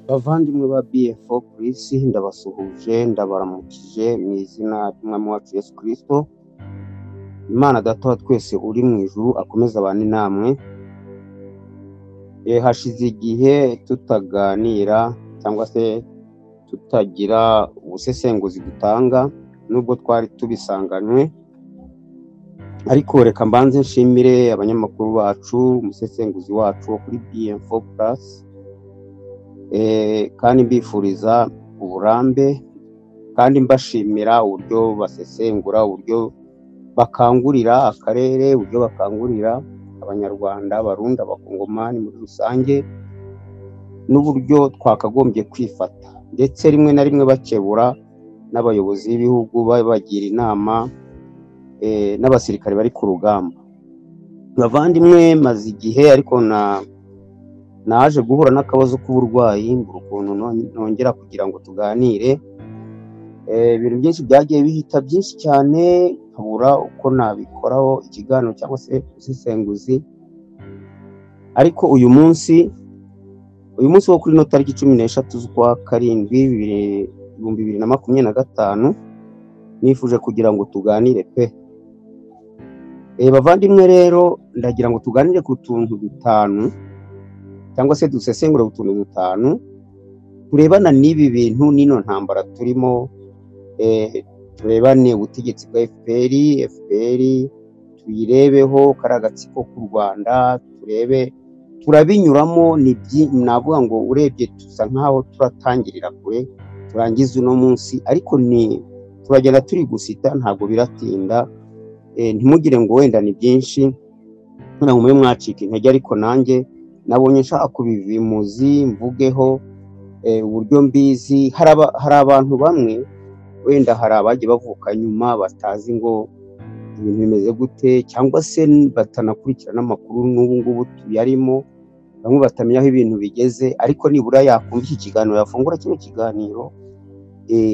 Bavandimwe ba BFO Plus, ndabasuhuje, ndabaramukije mu izina ry'Umwami wacu Yesu Kristo. Imana Data wa twese uri mu ijuru akomeze abane namwe. Hashize igihe tutaganira cyangwa se tutagira ubusesenguzi dutanga, nubwo twari tubisanganywe, ariko reka mbanze nshimire abanyamakuru bacu, umusesenguzi wacu wo kuri BFO Plus, kandi mbifuriza uburambe, kandi mbashimira uburyo basesengura, uburyo bakangurira akarere, uburyo bakangurira Abanyarwanda, Abarundi, Abakongomani muri rusange, n'uburyo twakagombye kwifata, ndetse rimwe na rimwe bakebura n'abayobozi b'ibihugu, babagira inama, n'abasirikare bari ku rugamba. Bavandimwe, maze igihe ariko naje guhura n'akabazo k'uburwayi, mbura ukuntu nongera kugira ngo tuganire. Ibintu byinshi byagiye bihita byinshi cyane, nkabura uko nabikoraho ikiganiro cyangwa se ubusesenguzi. Ariko uyu munsi wo kuri ino tariki 13 z'ukwa karindwi 2025, nifuje kugira ngo tuganire pe. Bavandimwe rero, ndagira ngo tuganire ku tuntu dutanu cyangwa se dusesengure utuntu dutanu turebana n'ibi bintu, n'ino ntambara turimo, turebane ubutegetsi bwa FPR tuyirebeho, kari agatsiko k'u Rwanda, turebe turabinyuramo. Navuga ngo urebye tusa nkaho turatangirira kure, turangiza uno munsi, ariko ni turagenda turi gusita, ntabwo biratinda. Ntimugire ngo wenda ni byinshi ngira ngo mube mwacika intege, ariko nanjye nabonye nshaka kubivimuzi mvugeho uburyo mbizi. Hari abantu bamwe wenda hari abagiye bavuka nyuma batazi ngo ibintu bimeze gute, cyangwa se batanakurikirana amakuru n'ubu ngubu tuyarimo, bamwe batamenya aho ibintu bigeze, ariko nibura yakumva iki kiganiro, yafungura kino kiganiro,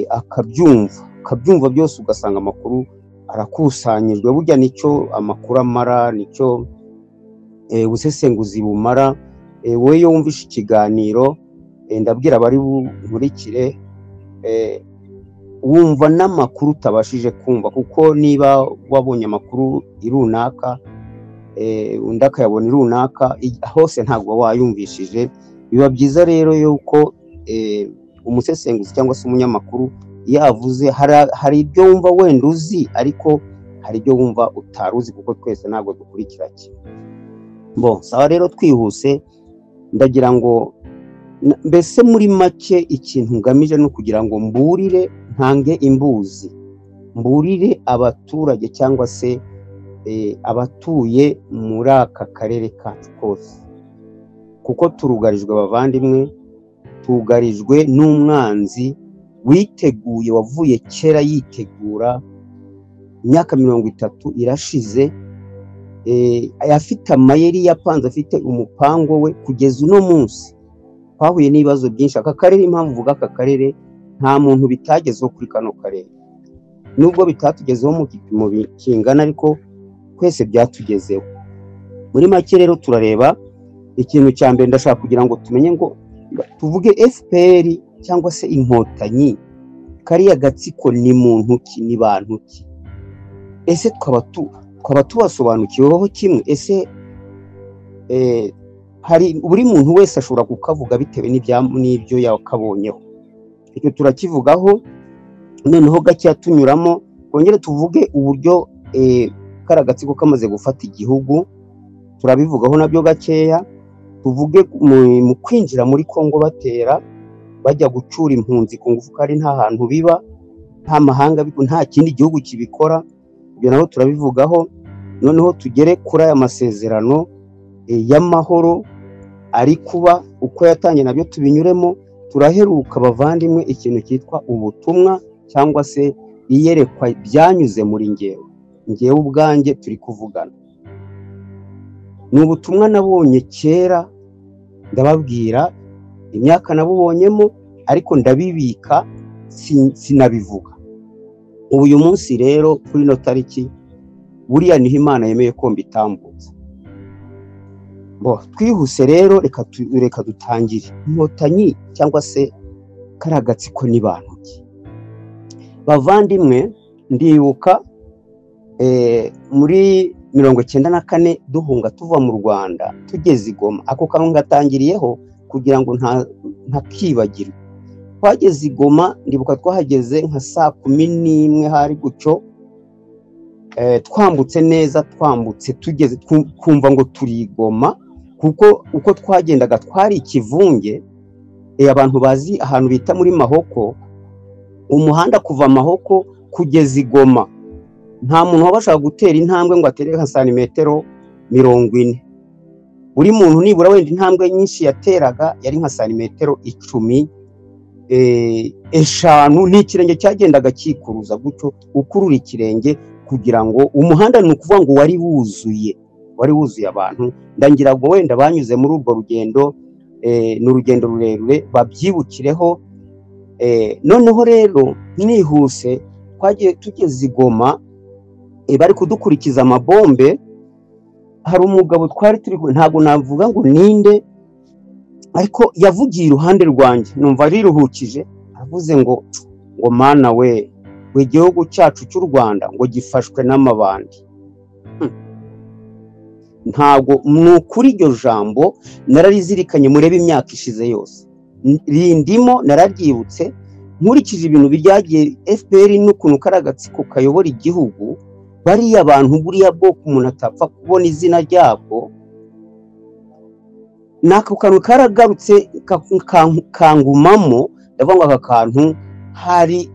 akabyumva byose, ugasanga amakuru arakusanyijwe. Burya nicyo amakuru amara, nicyo ubusesenguzi bumara. Wowe iyo wumvishe ikiganiro, ndabwira abari bunkurikire, wumva n'amakuru utabashije kumva, kuko niba wabonye amakuru runaka, undi akayabona runaka, hose ntabwo wayumvishije. Biba byiza rero yuko umusesenguzi cyangwa se umunyamakuru iyo avuze, hari ibyo wumva wenda uzi, ariko hari ibyo wumva utaruzi, kuko twese ntabwo dukurikira kimwe. Bon, sawa rero, twihuse, ndagira ngo mbese muri make ikintu ngamije ni ukugira ngo mburire, ntange imbuzi, mburire abaturage cyangwa se abatuye muri aka karere kacu kose, kuko turugarijwe bavandimwe, tugarijwe n'umwanzi witeguye, wavuye kera yitegura, imyaka 30 irashize, afite amayeri yapanze, afite umupango we kugeza uno munsi. Twahuye n'ibibazo byinshi aka karere. Impamvu uvuga aka karere, nta muntu bitagezeho kuri kano karere, nubwo bitatugezeho mu gipimo kingana, ariko twese byatugezeho. Muri make rero turareba ikintu cya mbere, ndashaka kugira ngo tumenye ngo tuvuge FPR cyangwa se Inkotanyi, kariya gatsiko ni muntu ki, ni bantu ki? Ese twaba tubasobanukiweho kimwe? Ese hari buri muntu wese ashobora kukavuga bitewe n'ibyo yakabonyeho. Icyo turakivugaho noneho gake tunyuramo, twongere tuvuge uburyo kariya gatsiko kamaze gufata igihugu, turabivugaho nabyo gakeya. Tuvuge mu kwinjira muri Kongo batera, bajya gucura impunzi ku ngufu, kandi nta hantu biba, nta mahanga, nta kindi gihugu kibikora, ibyo nabo turabivugaho. Noneho tugere kuri aya masezerano y'amahoro ari kuba, uko yatangiye nabyo tubinyuremo. Turaheruka bavandimwe ikintu cyitwa ubutumwa cyangwa se iyerekwa byanyuze muri ngewe ubwanjye turi kuvugana. Ni ubutumwa nabonye kera, ndababwira imyaka nabubonyemo, ariko ndabibika sinabivuga. Ubu uyu munsi rero kuri ino tariki, buriya niho Imana yemeye ko mbitambutsa. Bo twihuse rero, reka dutangire. Inkotanyi cyangwa se kariya gatsiko ni bantu ki? Bavandimwe, ndibuka muri 94 duhunga tuva mu Rwanda tugeze i Goma. Ako kantu gatangiriyeho kugira ngo ntakibagirwe. Twageze i Goma, ndibuka twahageze nka saa 11 hari gutyo, twambutse neza, twambutse tugeze twumva ngo turi i Goma, kuko uko twagendaga twari ikivunge. Abantu bazi ahantu bita muri Mahoko, umuhanda kuva Mahoko kugeza i Goma nta muntu wabashaga gutera intambwe ngo atere nka santimetero 40. Buri muntu nibura wenda intambwe nyinshi yateraga yari nka santimetero 10, 5, n'ikirenge cyagendaga kikuruza gutyo, ukurura ikirenge kugira ngo umuhanda, ni ukuvuga ngo wari wuzuye abantu. Ndagira ngo wenda banyuze muri urwo rugendo, ni urugendo rurerure, babyibukireho. Noneho rero nihuse twagiye tugeze i Goma, bari kudukurikiza amabombe. Hari umugabo twari turi, ntabwo navuga ngo ninde, ariko yavugiye iruhande rwanjye numva ariruhukije, avuze ngo mana we, igihugu cyacu cy'u Rwanda ngo gifashwe n'amabandi. Ntabwo ni ukuri, iryo jambo nararizirikanye, murebe imyaka ishize yose rindimo, nararyibutse nkurikije ibintu byagiye FPR n'ukuntu kari agatsiko kayobora igihugu. Bariya abantu buriya bwoko umuntu atapfa kubona izina ryabwo, nako kantu karagarutse kangumamo. Ndavuga ngo aka kantu hari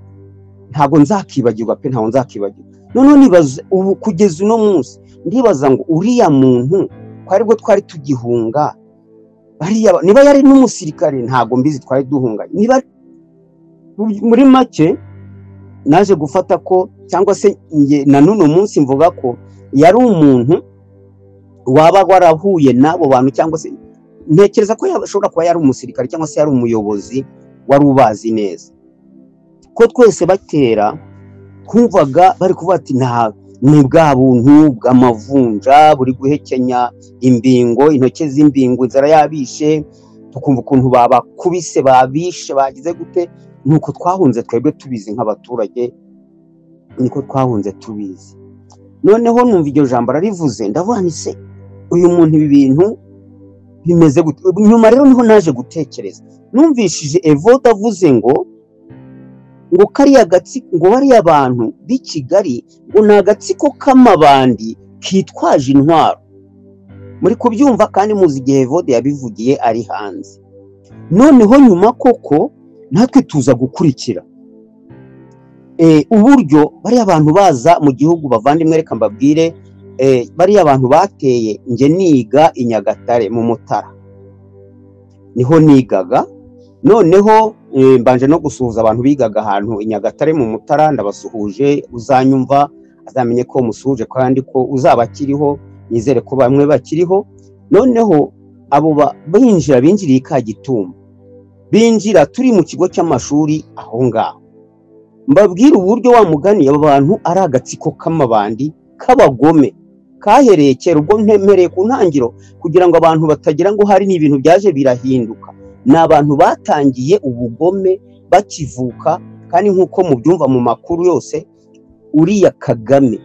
ntabwo nzakibagirwa pe, ntabwo nzakibagirwa. Noneho nibaza ubu kugeza uno munsi, ndibaza ngo uriya muntu twari bwo twari tugihunga, bariya niba yari n'umusirikare ntabwo mbizi, twari duhunganye. Niba muri make naje gufata ko, cyangwa se na n'uno munsi mvuga ko yari umuntu waba warahuye n'abo bantu, cyangwa se ntekereza ko yashobora kuba yari umusirikare cyangwa se yari umuyobozi wari ubazi neza. Ko twese batera twumvaga bari kuvuga ati nta ni bwa buntu bw'amavunja buri guhekenya imbingo, intoke z'imbingo, inzara yabishe, tukumva ukuntu babakubise, babishe, bagize gute. Nuko twahunze twebwe tubizi nk'abaturage, niko twahunze tubizi. Noneho numva iryo jambo ararivuze, ndavuga nti se uyu muntu ibi bintu bimeze gute? Nyuma rero niho naje gutekereza, numvishije Evode avuze ngo kariya gatsiko, ngo bariya abantu b'i Kigali ngo ni agatsiko k'amabandi kitwaje intwaro. Muri kubyumva kandi muzi igihe Evode yabivugiye ari hanze. Noneho nyuma koko natwe tuza gukurikira uburyo bariya abantu baza mu gihugu. Bavandimwe, reka mbabwire, bariya abantu bateye, nge niga i Nyagatare mu Mutara niho nigaga. Noneho mbanje no gusuhuza abantu bigaga ahantu i Nyagatare mu Mutara, ndabasuhuje. Uzanyumva azamenye ko musuhuje kandi ko uzaba akiriho, nizere ko bamwe bakiriho. Noneho abo binjira binjiriye Kagitumba, binjira turi mu kigo cy'amashuri aho ngaho. Mbabwira uburyo wa mugani abo bantu ari agatsiko k'amabandi k'abagome kahereye kera. Ubwo ntemereye ku ntangiro kugira ngo abantu batagira ngo hari n'ibintu byaje birahinduka. Ni abantu batangiye ubugome bakivuka, kandi nk'uko mubyumva mu makuru yose, uriya Kagame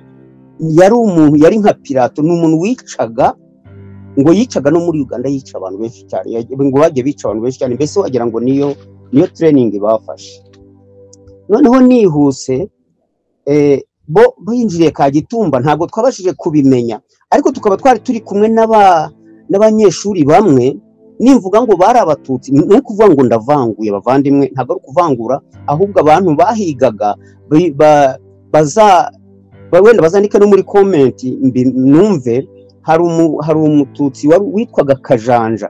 yari umuntu, yari nka Pilato, ni umuntu wicaga, ngo yicaga no muri Uganda yica abantu benshi cyane, ngo bagiye bica abantu benshi cyane, mbese wagira ngo niyo training bafashe. Noneho nihuse, bo binjiriye Kagitumba ntabwo twabashije kubimenya, ariko tukaba twari turi kumwe n'abanyeshuri bamwe. Nimvuga ngo bari abatutsi, ni kuvuga ngo ndavanguye bavandimwe, ntabwo ari kuvangura, ahubwo abantu bahigaga wenda bazandike no muri comment numve. Hari umututsi witwaga Kajanja,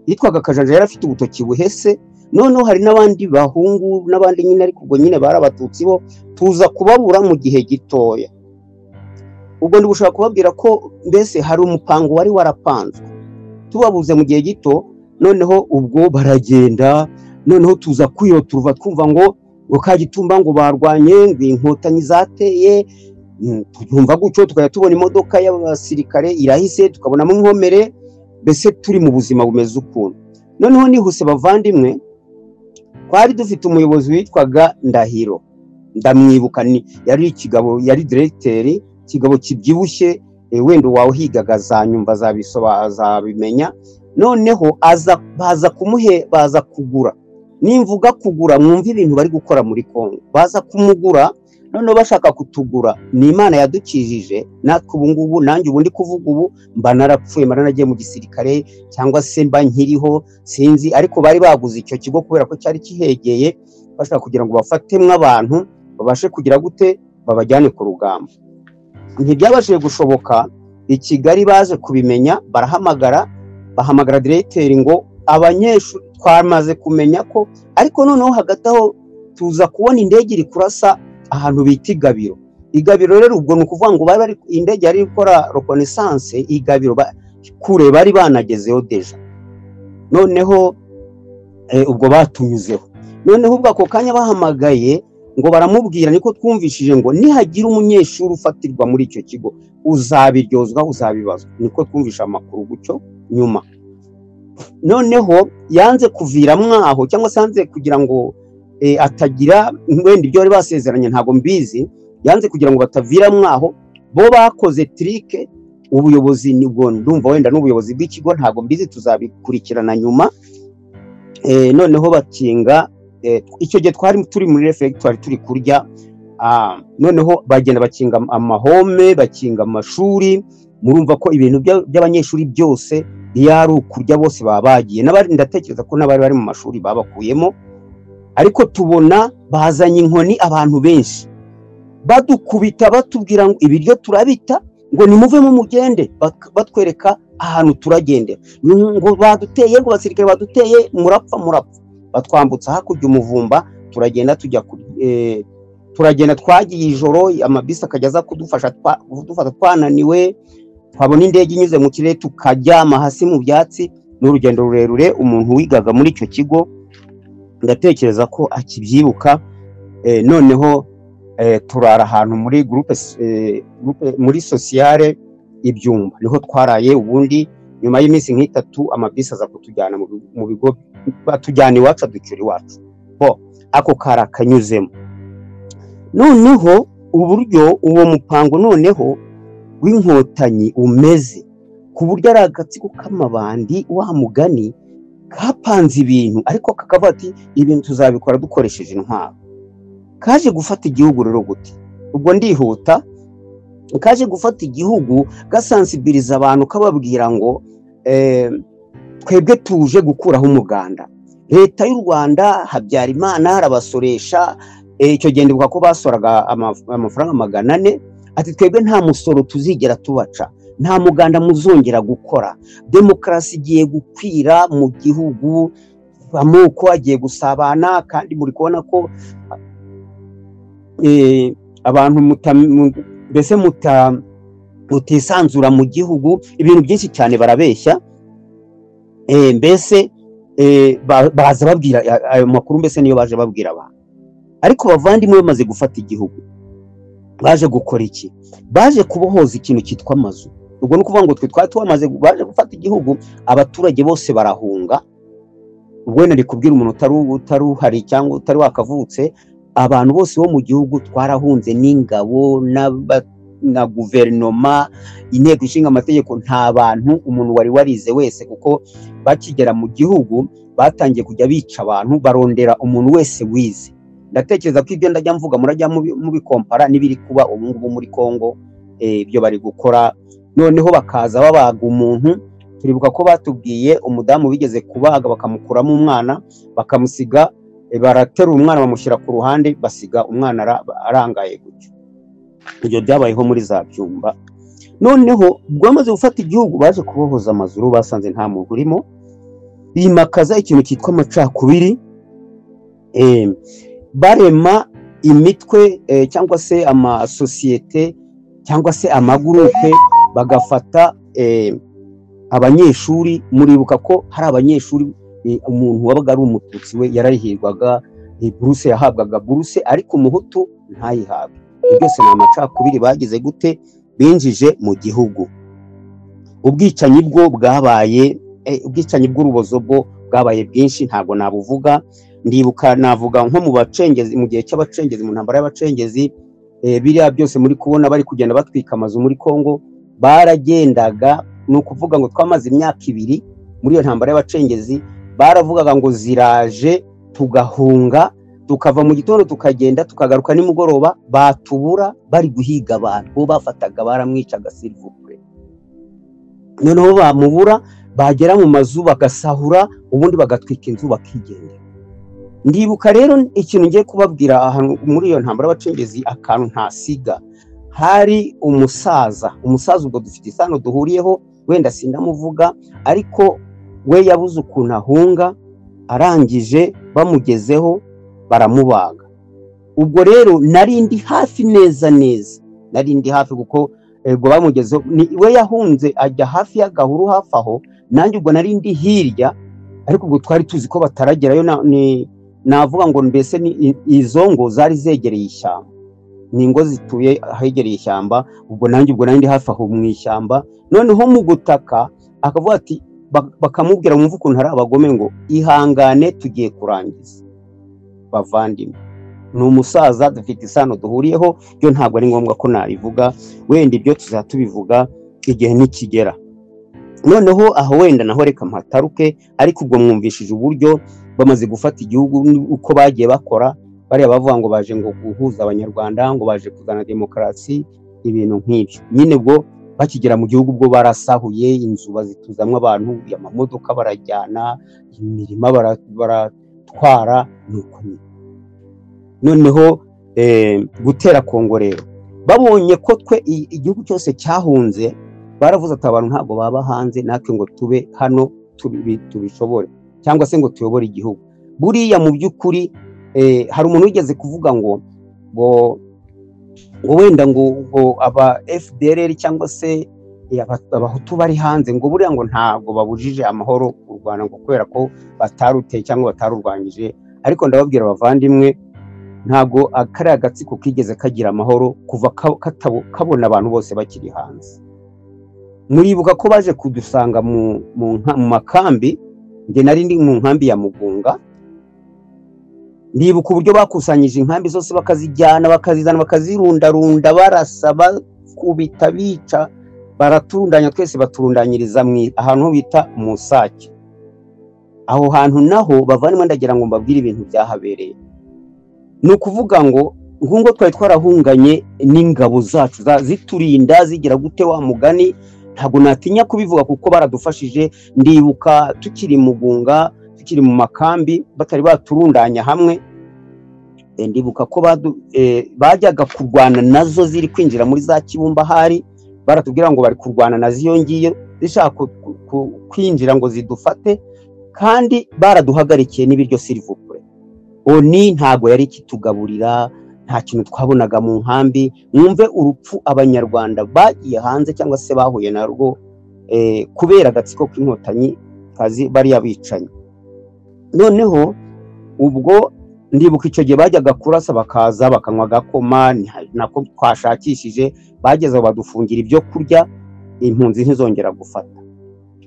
yitwaga Kajanja, yari afite ubutoki buhese. Noneho hari n'abandi bahungu n'abandi nyine, ariko ubwo nyine bari abatutsi bo tuza kubabura mu gihe gitoya. Ubwo ndigushaka kubabwira ko mbese hari umupango wari warapanzwe, tubabuze mu gihe gito. Noneho ubwo baragenda, noneho tuza kwiyoturva twumva ngo Kagitumba ngo barwanye, ngo inkotanyi zateye, twumva gutyo, tukajya tubona imodoka y'abasirikare irahise, tukabonamo inkomere. Mbese turi mu buzima bumeze ukuntu. Noneho nihuse bavandimwe, twari dufite umuyobozi witwaga Ndahiro, ndamwibuka, yari ikigabo, yari diregiteri, ikigabo kibyibushye, wenda uwahigaga azanyumva azabimenya. Noneho aza baza kumuhe, baza kugura, nimvuga kugura mwumva ibintu bari gukora muri Kongo, baza kumugura. Noneho bashaka kutugura, ni Imana yadukijije natwe. Ubu ngubu nanjye ubu ndi kuvuga ubu mba narapfuye, mba naragiye mu gisirikare cyangwa se mba nkiriho sinzi. Ariko bari baguze icyo kigo kubera ko cyari kihegeye, bashaka kugira ngo bafatemo abantu babashe kugira gute, babajyane ku rugamba. Ntibyabashije gushoboka. I Kigali baje kubimenya, barahamagara, bahamagara diregiteri ngo abanyeshuri twamaze kumenya ko. Ariko noneho hagati aho tuza kubona indege iri kurasa ahantu bita Igabiro. Igabiro rero ubwo ni ukuvuga ngo bari indege yari gukora reconnaissance Igabiro, kure bari banagezeyo déjà. Noneho ubwo batunyuzeho, noneho ubwo ako kanya bahamagaye ngo baramubwira, niko twumvishije, ngo nihagira umunyeshuri ufatirwa muri icyo kigo uzabiryozwa, uzabibazwa. Niko twumvisha amakuru gutyo nyuma. Noneho yanze kuvira mwaho, cyangwa se yanze kugira ngo atagira wenda ibyo bari basezeranye, ntabwo mbizi, yanze kugira ngo batavira mwaho. Bo bakoze trick, ubuyobozi nibwo ndumva wenda n'ubuyobozi bw'ikigo, ntabwo mbizi, tuzabikurikirana nyuma. Noneho bakinga, icyo gihe twari turi muri réfectoire turi kurya, noneho bagenda bakinga amahome, bakinga amashuri. Murumva ko ibintu by'abanyeshuri byose iyo ari ukurya bose baba bagiye, ndatekereza ko n'abari bari mu mashuri babakuyemo. Ariko tubona bazanye inkoni, abantu benshi badukubita, batubwira ngo ibiryo turabita, ngo nimuvemo mugende, batwereka ahantu turagendera, ngo baduteye, ngo abasirikare baduteye, murapfa murapfa. Batwambutsa hakurya umuvumba, turagenda tujya, turagenda twagiye ijoro, amabisi akajya aza kudufasha, kudufata twananiwe, twabona indege inyuze mu kirere tukaryama hasi mu byatsi. Ni urugendo rurerure. Umuntu wigaga muri icyo kigo ndatekereza ko akibyibuka. Noneho turara ahantu muri groupe, muri sociale Ibyumba, niho twaraye. Ubundi nyuma y'iminsi nk'itatu amabisi aza kutujyana mu bigo, batujyana iwacu, aducyura iwacu. Bo ako kari akanyuzemo. Noneho uburyo uwo mupango noneho w'Inkotanyi umeze, ku buryo ari agatsiko k'amabandi wa mugani kapanze ibintu, ariko kakavuga ati ibintu tuzabikora dukoresheje intwaro. Kaje gufata igihugu rero gute? Ubwo ndihuta. Kaje gufata igihugu gasansibiriza abantu, kababwira ngo twebwe tuje gukuraho umuganda, leta y'u Rwanda Habyarimana arabasoresha. Icyo gihe ndibuka ko basoraga amafaranga 400. Ati twebwe nta musoro tuzigera tubaca, nta muganda muzongera gukora, demokarasi igiye gukwira mu gihugu, amoko agiye gusabana, kandi muri kubona ko abantu mbese mutisanzura mu gihugu. Ibintu byinshi cyane barabeshya, mbese baza babwira ayo makuru, mbese niyo baje babwira abantu. Ariko bavandimwe, bamaze gufata igihugu baje gukora iki? Baje kubohoza ikintu cyitwa amazu. Ubwo ni ukuvuga ngo twe twari tuwamaze, baje gufata igihugu abaturage bose barahunga. Ubwo wenda ndi kubwira umuntu utari uhari cyangwa utari wakavutse. Abantu bose bo mu gihugu twarahunze, n'ingabo na guverinoma, inteko ishinga amategeko, nta bantu, umuntu wari warize wese, kuko bakigera mu gihugu batangiye kujya bica abantu, barondera umuntu wese wize. Ndatekereza ko ibyo ndajya mvuga murajya mubikompara n'ibiri kuba ubu ngubu muri Kongo, ibyo bari gukora. Noneho bakaza babaga umuntu. Turibuka ko batubwiye umudamu bigeze kubaga bakamukuramo umwana, bakamusiga, baraterura umwana bamushyira ku ruhande, basiga umwana arangaye gutyo. Ibyo byabayeho muri za Byumba. Noneho bwamaze gufata igihugu, baje kubohoza amazuru, basanze nta muntu urimo, bimakaza ikintu cyitwa amacakubiri, barema imitwe cyangwa se amasosiyete cyangwa se amagurupe, bagafata abanyeshuri. Muribuka ko hari abanyeshuri, umuntu wabaga ari Umututsi we yararihirwaga buruse, yahabwaga buruse, ariko Umuhutu ntayihabwe. Ibyo byose ni amacakubiri bagize gute, binjije mu gihugu. Ubwicanyi bwo bwabaye, ubwicanyi bw'urubozo bwo bwabaye bwinshi, ntabwo nabuvuga. Ndibuka navuga nko mu bacengezi, mu gihe cy'abacengezi, mu ntambara y'abacengezi, biriya byose muri kubona bari kugenda batwika amazu muri Kongo, baragendaga. Ni ukuvuga ngo twamaze imyaka 2 muri iyo ntambara y'abacengezi, baravugaga ngo ziraje, tugahunga, tukava mu gitondo tukagenda tukagaruka nimugoroba, batubura bari guhiga abantu. Bo bafataga baramwicaga, s'il vous plaît. Noneho bamubura, bagera mu mazu bagasahura, ubundi bagatwika inzu bakigendera. Ndibuka rero ikintu ngiye kubabwira ahantu muri iyo ntambara y'abacengezi, akantu ntasiga. Hari umusaza, umusaza ubwo dufite isano duhuriyeho, wenda sindamuvuga, ariko we yabuze ukuntu ahunga, arangije bamugezeho baramubaga. Ubwo rero nari ndi hafi neza neza, nari ndi hafi kuko ubwo bamugezeho, we yahunze ajya hafi y'agahuru hafi aho, nanjye ubwo nari ndi hirya, ariko ubwo twari tuzi ko bataragerayo. Navuga ngo mbese ni izo ngo zari zegereye ishyamba, ni ingo zituye ahegereye ishyamba. Ubwo nanjye ubwo nari ndi hafi aho mu ishyamba. Noneho mu gutaka akavuga ati, bakamubwira, mwumve ukuntu hari abagome, ngo ihangane tugiye kurangiza bavandimwe. Ni umusaza dufite isano duhuriyeho, byo ntabwo ari ngombwa ko nabivuga, wenda ibyo tuzaba tubivuga igihe nikigera. Noneho aho wenda naho reka mpataruke, ariko ubwo mwumvishije uburyo bamaze gufata igihugu uko bagiye bakora. Bariya bavuga ngo baje ngo guhuza Abanyarwanda, ngo baje kuzana demokarasi, ibintu nk'ibyo nyine. Ubwo bakigera mu gihugu ubwo barasahuye inzu bazituzamo abantu, amamodoka barajyana, imirima baratwara, nuko nyine. Noneho gutera Kongo rero, babonye ko twe igihugu cyose cyahunze, baravuze ati abantu ntabwo baba hanze, natwe ngo tube hano tubishobore, cyangwa se ngo tuyobore igihugu. Buriya mu by'ukuri hari umuntu wigeze kuvuga ngo ngo ngo wenda ngo aba FDLR cyangwa se Abahutu bari hanze, ngo buriya ngo ntabwo babujije amahoro u Rwanda, ngo kubera ko bataruteye cyangwa batarurwanyije. Ariko ndababwira abavandimwe, ntabwo kariya agatsiko kigeze kagira amahoro kuva kabona abantu bose bakiri hanze. Muribuka ko baje kudusanga mu makambi, njye nari ndi mu nkambi ya Mugunga. Ndibuka uburyo bakusanyije inkambi zose bakazijyana, bakazizana, bakazirundarunda, barasa, bakubita, bica, baraturundanya twese, baturundanyiriza ahantu bita Musake. Aho hantu naho bavandimwe ndagira ngo mbabwire ibintu byahabereye. Ni ukuvuga ngo nkungo twari twarahunganye n'ingabo zacu ziturinda, zigira gute wa mugani, ntabwo natinya kubivuga kuko baradufashije. Ndibuka tukiri Mugunga, tukiri mu makambi, batari baturundanya hamwe, ndibuka ko bajyaga kurwana nazo ziri kwinjira muri za Kibumba, hari baratubwira ngo bari kurwana nazo iyo ngiyo, zishaka kwinjira ngo zidufate, kandi baraduhagarikiye n'ibiryo s'il vous plaît. Oni ntabwo yari ikitugaburira, nta kintu twabonaga mu nkambi. Mwumve urupfu Abanyarwanda bagiye hanze cyangwa se bahuye narwo kubera agatsiko k'Inkotanyi kazi bariya bicanyi. Noneho ubwo ndibuka icyo gihe bajyaga kurasa, bakaza bakanywa agakoma nako twashakishije, bageze aho badufungira ibyo kurya, impunzi ntizongera gufata.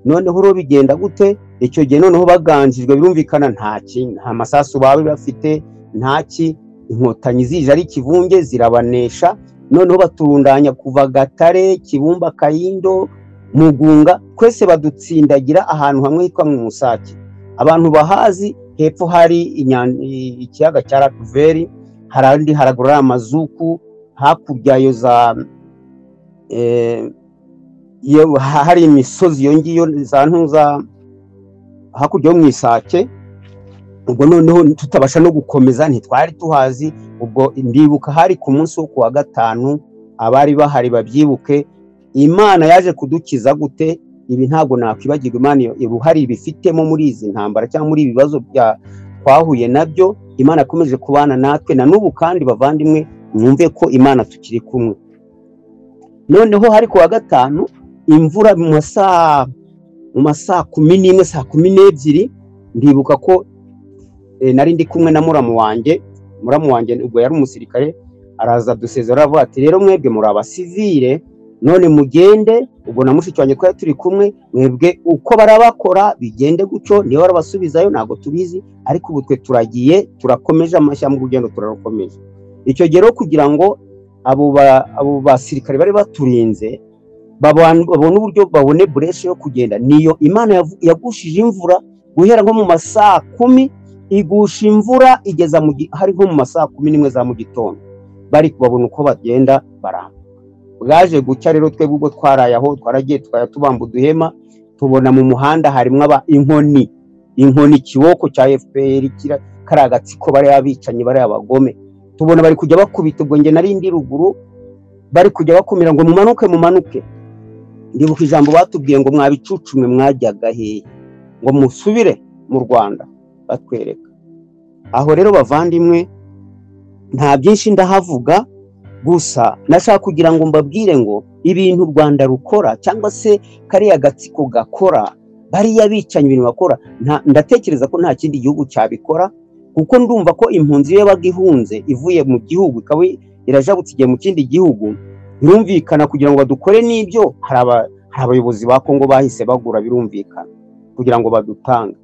Noneho rero bigenda gute icyo gihe? Noneho baganjijwe, birumvikana, nta masasu babe bafite, ntaki, Inkotanyi zije ari ikivunge zirabanesha. Noneho baturundanya kuva Gatare, Kibumba, Kayindo, Mugunga, twese badutsindagira ahantu hamwe hitwa mu Musake. Abantu bahazi, hepfo hari ikiyaga cya Rakuveri, hari haraguru amazuku, hakurya yo za hari imisozi iyo ngiyo za ntuza hakurya yo mu Isake. Ubwo noneho tutabasha no gukomeza, ntitwari tuhazi. Ubwo ndibuka hari ku munsi wo kuwa gatanu, abari bahari babyibuke. Imana yaje kudukiza gute? Ibi ntabwo nakwibagirwa. Imana uruhare ibifitemo muri izi ntambara cyangwa muri ibi bibazo bya twahuye nabyo, Imana yakomeje kubana natwe na n'ubu. Kandi bavandimwe, mwumve ko Imana tukiri kumwe. Noneho hari kuwa gatanu, imvura mu masaa 11, saa 12. Ndibuka ko nari ndi kumwe na muramu wanjye. Muramu wanjye ubwo yari umusirikare, araza dusezera, aravuga ati rero mwebwe muri abasivile. None mugende, ubwo na mushiki wanjye twari turi kumwe, mwebwe uko barabakora bigende gutyo, niba barabasubizayo ntabwo tubizi, ariko ubu twe turagiye, turakomeje amashyamba, urugendo turarukomeje. Icyo gihe rero kugira ngo abo basirikare bari baturinze babone uburyo, babone bureshe yo kugenda, niyo Imana yagushije imvura guhera nko mu masaa 10, igusha imvura igeza hari nko mu masaa 11 za mu gitondo, bari kubabona uko bagenda barambuka. Bwaje gucya rero twebwe ubwo twaraye aho, twaragiye tukajya tubamba uduhema, tubona mu muhanda harimo inkoni, inkoni ikiboko cya FPR kari agatsiko, bari abicanyi, bari abagome. Tubona bari kujya bakubita, ubwo njye nari ndi ruguru, bari kujya bakumira ngo mumanuke mumanuke. Ndibuka ijambo batubwiye ngo mwabicucumwe mwajyaga hehe, ngo musubire mu Rwanda, batwereka aho. Rero bavandimwe, nta byinshi ndahavuga, gusa nashaka kugira ngo mbabwire ngo ibintu u Rwanda rukora cyangwa se kariya gatsiko gakora, bariya bicanyi ibintu bakora, ndatekereza ko nta kindi gihugu cyabikora, kuko ndumva ko impunzi iyo yabaga ihunze ivuye mu gihugu ikaba irajabutse igiye mu kindi gihugu, birumvikana kugira ngo badukore n'ibyo, hari abayobozi ba Kongo bahise bagura, birumvikana kugira ngo badutange.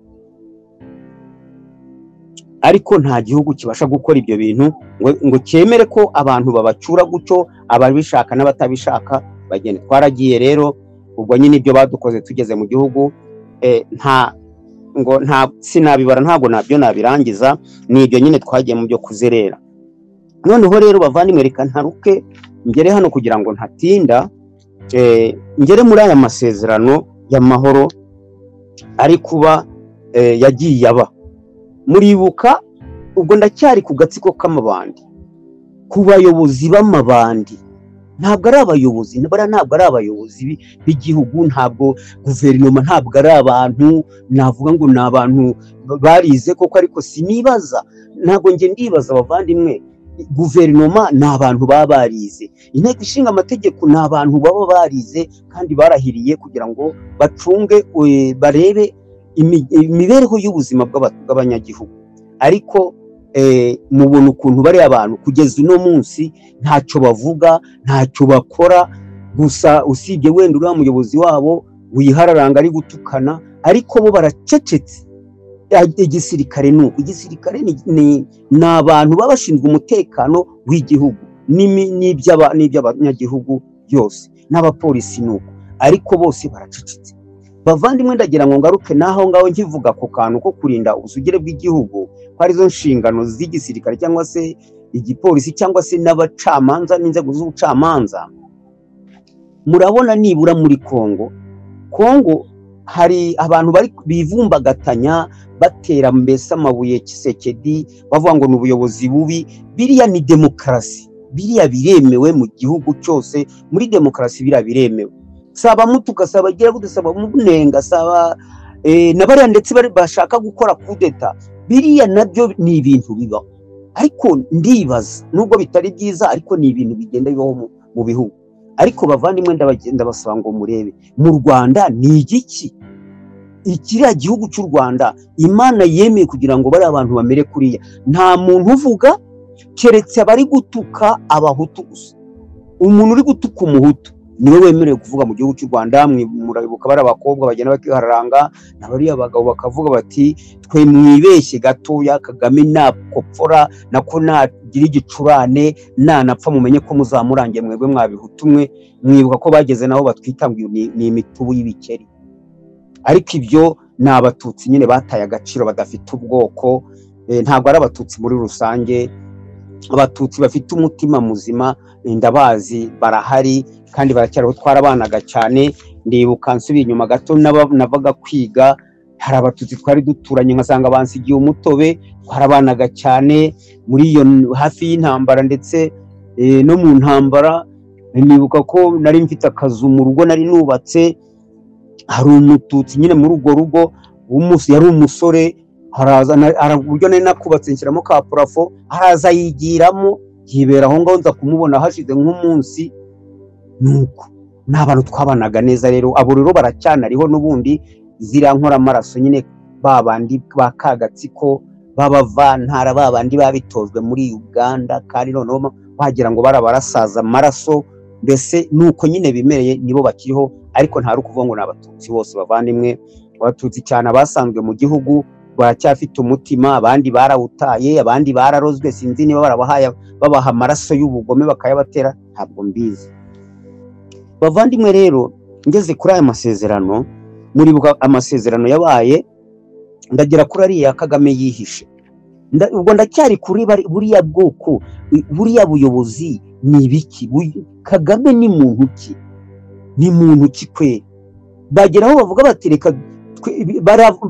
Ariko nta gihugu kibasha gukora ibyo bintu ngo cyemere ko abantu babacura gutyo, ababishaka n'abatabishaka bagende. Twaragiye rero, ubwo nyine ibyo badukoze tugeze mu gihugu, nta ngo nta sinabibara, ntabwo nabyo nabirangiza, ni ibyo nyine twagiye mu byo kuzerera. Noneho rero bavandimwe, reka ntaruke ngere hano kugira ngo ntatinda, ngere muri aya masezerano y'amahoro ari kuba yagiye aba. Muribuka ubwo ndacyari ku gatsiko k'amabandi, ku bayobozi b'amabandi. Ntabwo ari abayobozi, ntabwo ari abayobozi b'igihugu, ntabwo guverinoma, ntabwo ari abantu navuga ngo ni abantu barize koko, ariko sinibaza, ntabwo nge ndibaza abavandimwe, guverinoma ni abantu baba barize, inteko ishinga amategeko ni abantu baba barize kandi barahiriye kugira ngo bacunge, barebe imibereho y'ubuzima bw'abanyagihugu. Ariko mubona ukuntu bari abantu kugeza uno munsi ntacyo bavuga, ntacyo bakora, gusa usibye wenda uriya muyobozi wabo wihararanga ari gutukana, ariko bo baracecetse. Igisirikare nuko, igisirikare ni abantu baba bashinzwe umutekano w'igihugu n'iby'abanyagihugu byose, n'abapolisi nuko, ariko bose baracecetse. Bavandimwe, ndagira ngo ngaruke naho ngaho nkivuga ku kantu ko kurinda ubusugire bw'igihugu, ko arizo nshingano z'igisirikare cyangwa se igipolisi cyangwa se n'abacamanza n'inzego z'ubucamanza. Murabona nibura muri Kongo hari abantu bari bivumbagatanya, batera mbese amabuye Tshisekedi, bavuga ngo ni ubuyobozi bubi. Biriya ni demokarasi, biriya biremewe mu gihugu cyose, muri demokarasi biriya biremewe. Saba mutuka, saba gira gute, saba munenga, saba na bariya ndetse bashaka gukora kudeta, biriya nabyo ni ibintu bibaho. Ariko ndibaza nubwo bitari byiza, ariko ni ibintu bigenda bibaho mu bihugu. Ariko bavandimwe, ndabasaba ngo murebe mu Rwanda ni igiki ikiriya gihugu cy'u Rwanda Imana yemeye kugira ngo bari abantu bamere kuriya. Nta muntu uvuga keretse abari gutuka abahutu gusa. Umuntu uri gutuka umuhutu niwe wemerewe kuvuga mu gihugu cy'u Rwanda. Murabibuka bari abakobwa bagenda bakihararanga, n'abariya bagabo bakavuga bati twe mwibeshye gatoya, Kagame nakopfora nako nagira igicurane nanapfa, mumenye ko muzamurangiye mwebwe mwabihutumwe. Mwibuka ko bageze naho batwita ngo ni imitubu y'ibikeri. Ariko ibyo ni abatutsi nyine bataye agaciro, badafite ubwoko, ntabwo ari abatutsi muri rusange. Abatutsi bafite umutima muzima ndabazi, barahari kandi baracyariho, twarabanaga cyane. Ndibuka nsubiye inyuma gato navaga kwiga, hari abatutsi twari duturanye nkasanga bansigiye umutobe, twarabanaga cyane muri iyo hafi y'intambara ndetse no mu ntambara. Nibuka ko nari mfite akazu mu rugo nari nubatse, hari umututsi nyine muri urwo rugo, yari umusore, haraza uburyo nari nakubatse nshyiramo ka purafo, haraza yigiramo yibera aho ngaho, nza kumubona hashize nk'umunsi. Nuko n'abantu twabanaga neza rero, abo rero baracyanariho n'ubundi, ziriya nkoramaraso nyine babandi ba kagatsiko b'abavantara, babandi babitojwe muri Uganda, kandi noneho wagira ngo barabarasaza amaraso, Mbese nuko nyine bimereye, nibo bakiriho, ariko nta rukuvuga ngo ni abatutsi bose bavandimwe. Abatutsi cyane abasanzwe mu gihugu baracyafite umutima, abandi barawutaye, abandi bararozwe, sinzi niba barabahaye babaha amaraso y'ubugome bakayabatera, ntabwo mbizi. Bavandimwe rero, ngeze kuri aya masezerano, muribuka amasezerano yabaye, ndagera kuri ariya Kagame yihishe. Ubwo ndacyari kuri buriya bwoko, buriya buyobozi ni ibiki? Kagame ni muntu ki? Ni muntu ki kwe? Bageraho bavuga bati reka,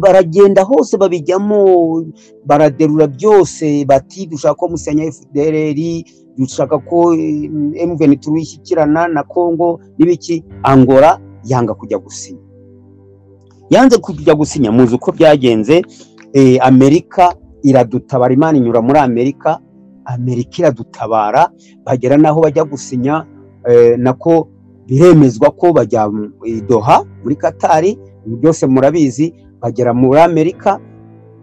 baragenda hose babijyamo, baraderura byose, bati dushaka ko musenya FDLR, dushaka ko M23 ishyikirana na Kongo n'ibiki. Angola yanga kujya gusinya, yanze kujya gusinya. Muzi uko byagenze. Amerika iradutabara, Imana inyura muri Amerika, Amerika iradutabara, bagera naho bajya gusinya, nako biremezwa ko bajya i Doha muri Katari, byose murabizi, bagera muri Amerika.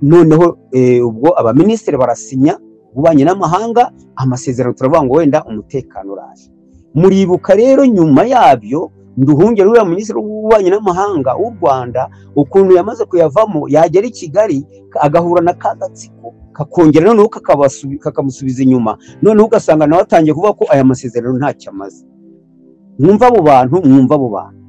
Noneho ubwo abaminisitiri barasinya ububanyi n'amahanga amasezerano, turavuga ngo wenda umutekano uraje. Muribuka rero nyuma yabyo Nduhungire uriya minisitiri w'ububanyi n'amahanga w'u Rwanda ukuntu yamaze kuyavamo, yagera i Kigali agahura na kagatsiko kakongera noneho kakamusubiza inyuma, noneho ugasanga nawe atangiye kuvuga ko aya masezerano ntacyo amaze. Mwumva abo bantu, mwumva abo bantu.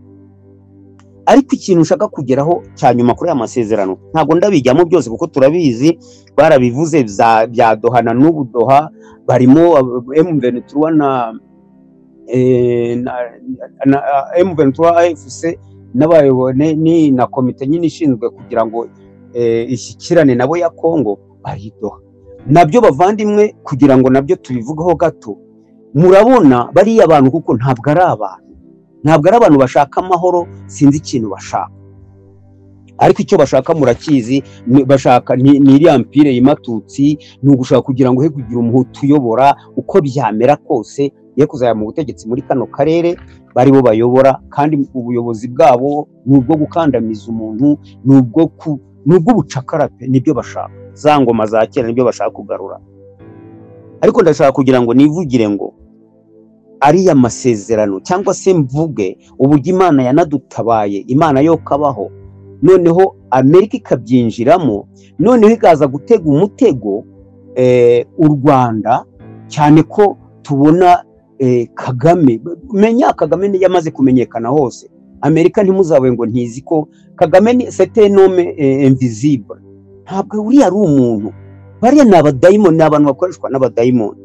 Ariko ikintu ushaka kugeraho cya nyuma kuri aya masezerano, ntabwo ndabijyamo byose kuko turabizi, barabivuze bya Doha na n'ubu Doha barimo M23 na M23 AFC n'abayobone ni na komite nyine ishinzwe kugira ngo ishyikirane nabo ya Kongo, bari Doha. Nabyo bavandimwe, kugira ngo nabyo tubivugaho gato, murabona bariya abantu kuko ntabwo ari abantu, ntabwo ari abantu bashaka amahoro, sinzi ikintu bashaka, ariko icyo bashaka murakizi, bashaka ni iriya mpire y'Imatutsi, ni ugushaka kugira ngo he kugira umuhutu uyobora uko byamera kose, ye kuzaya mu butegetsi muri kano karere bari bo bayobora, kandi ubuyobozi bwabo ni ubwo gukandamiza umuntu, ni ubw'ubucakara pe, nibyo bashaka, za ngoma za kera nibyo bashaka kugarura. Ariko ndashaka kugira ngo nivugire ngo ariya masezerano, cyangwa se mvuge uburyo Imana yanadutabaye, Imana yo kabaho, noneho Amerika ikabyinjiramo, noneho ikaza gutega umutego u Rwanda, cyane ko tubona Kagame, menya Kagame yamaze kumenyekana hose. Amerika ntimuzabe ngo ntizi ko Kagame ni c'est un homme invisible, ntabwo uriya ari umuntu, bariya ni abadayimoni, ni abantu bakoreshwa n'abadayimoni.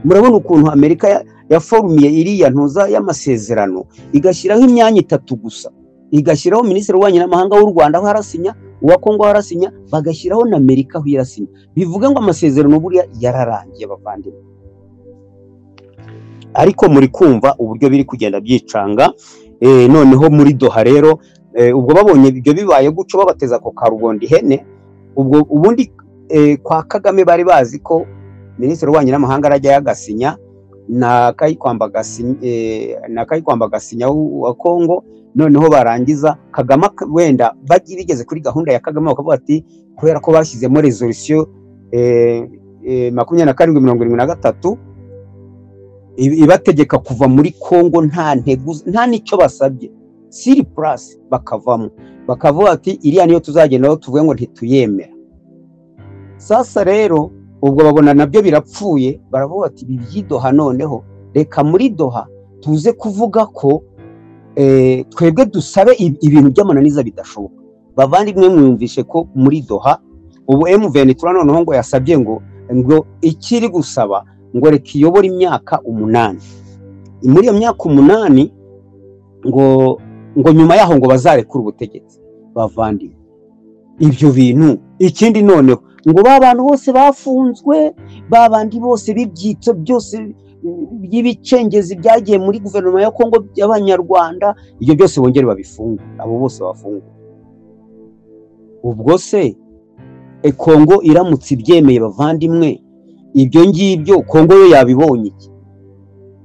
Murabona ukuntu Amerika yaforumiye iriya ntuza y'amasezerano, igashyiraho imyanya itatu gusa, igashyiraho minisitiri w'ububanyi n'amahanga w'u Rwanda aho arasinya, uwa Kongo aho arasinya, bagashyiraho na Amerika aho irasinya. Bivuga ngo amasezerano buriya yararangiye bavandimwe. Ariko muri kumva uburyo biri kugenda byicanga. Noneho muri Doha rero, ubwo babonye ibyo bibaye guco babateza ko karugondi hene, ubwo ubundi kwa Kagame bari bazi ko minisitiri w'ububanyi n'amahanga arajya yagasinya na Kayikwamba gasinya wa Kongo, noneho barangiza Kagame wenda bigeze kuri gahunda ya Kagame bakavuga ati kubera ko bashyizemo resolution 2773 ibategeka kuva muri Kongo nta ntego nta nicyo basabye, siri plus bakavamo, bakavuga ati iriya niyo tuzagendaho tuvuge ngo ntituyemera. Sasa rero ubwo babona nabyo birapfuye, baravuga ati ibi by'idoha noneho reka muri Doha tuze kuvuga ko twebwe dusabe ibintu by'amananiza bidashoboka. Bavandimwe mwumvishe ko muri Doha ubu M23 noneho ngo yasabye ngo ikiri gusaba ngo reka iyobore imyaka 8. Muri iyo myaka 8 ngo nyuma yaho ngo bazarekura ubutegetsi. Bavandimwe ibyo bintu, ikindi noneho ngo ba bantu bose bafunzwe, ba bandi bose bibyitso byose by'ibicengezi byagiye muri guverinoma ya Kongo by'abanyarwanda, ibyo byose bongere babifunge, abo bose bafunge. Ubwo se Kongo iramutse ibyemeye bavandimwe, ibyo ngibyo Kongo yo yabibonye iki?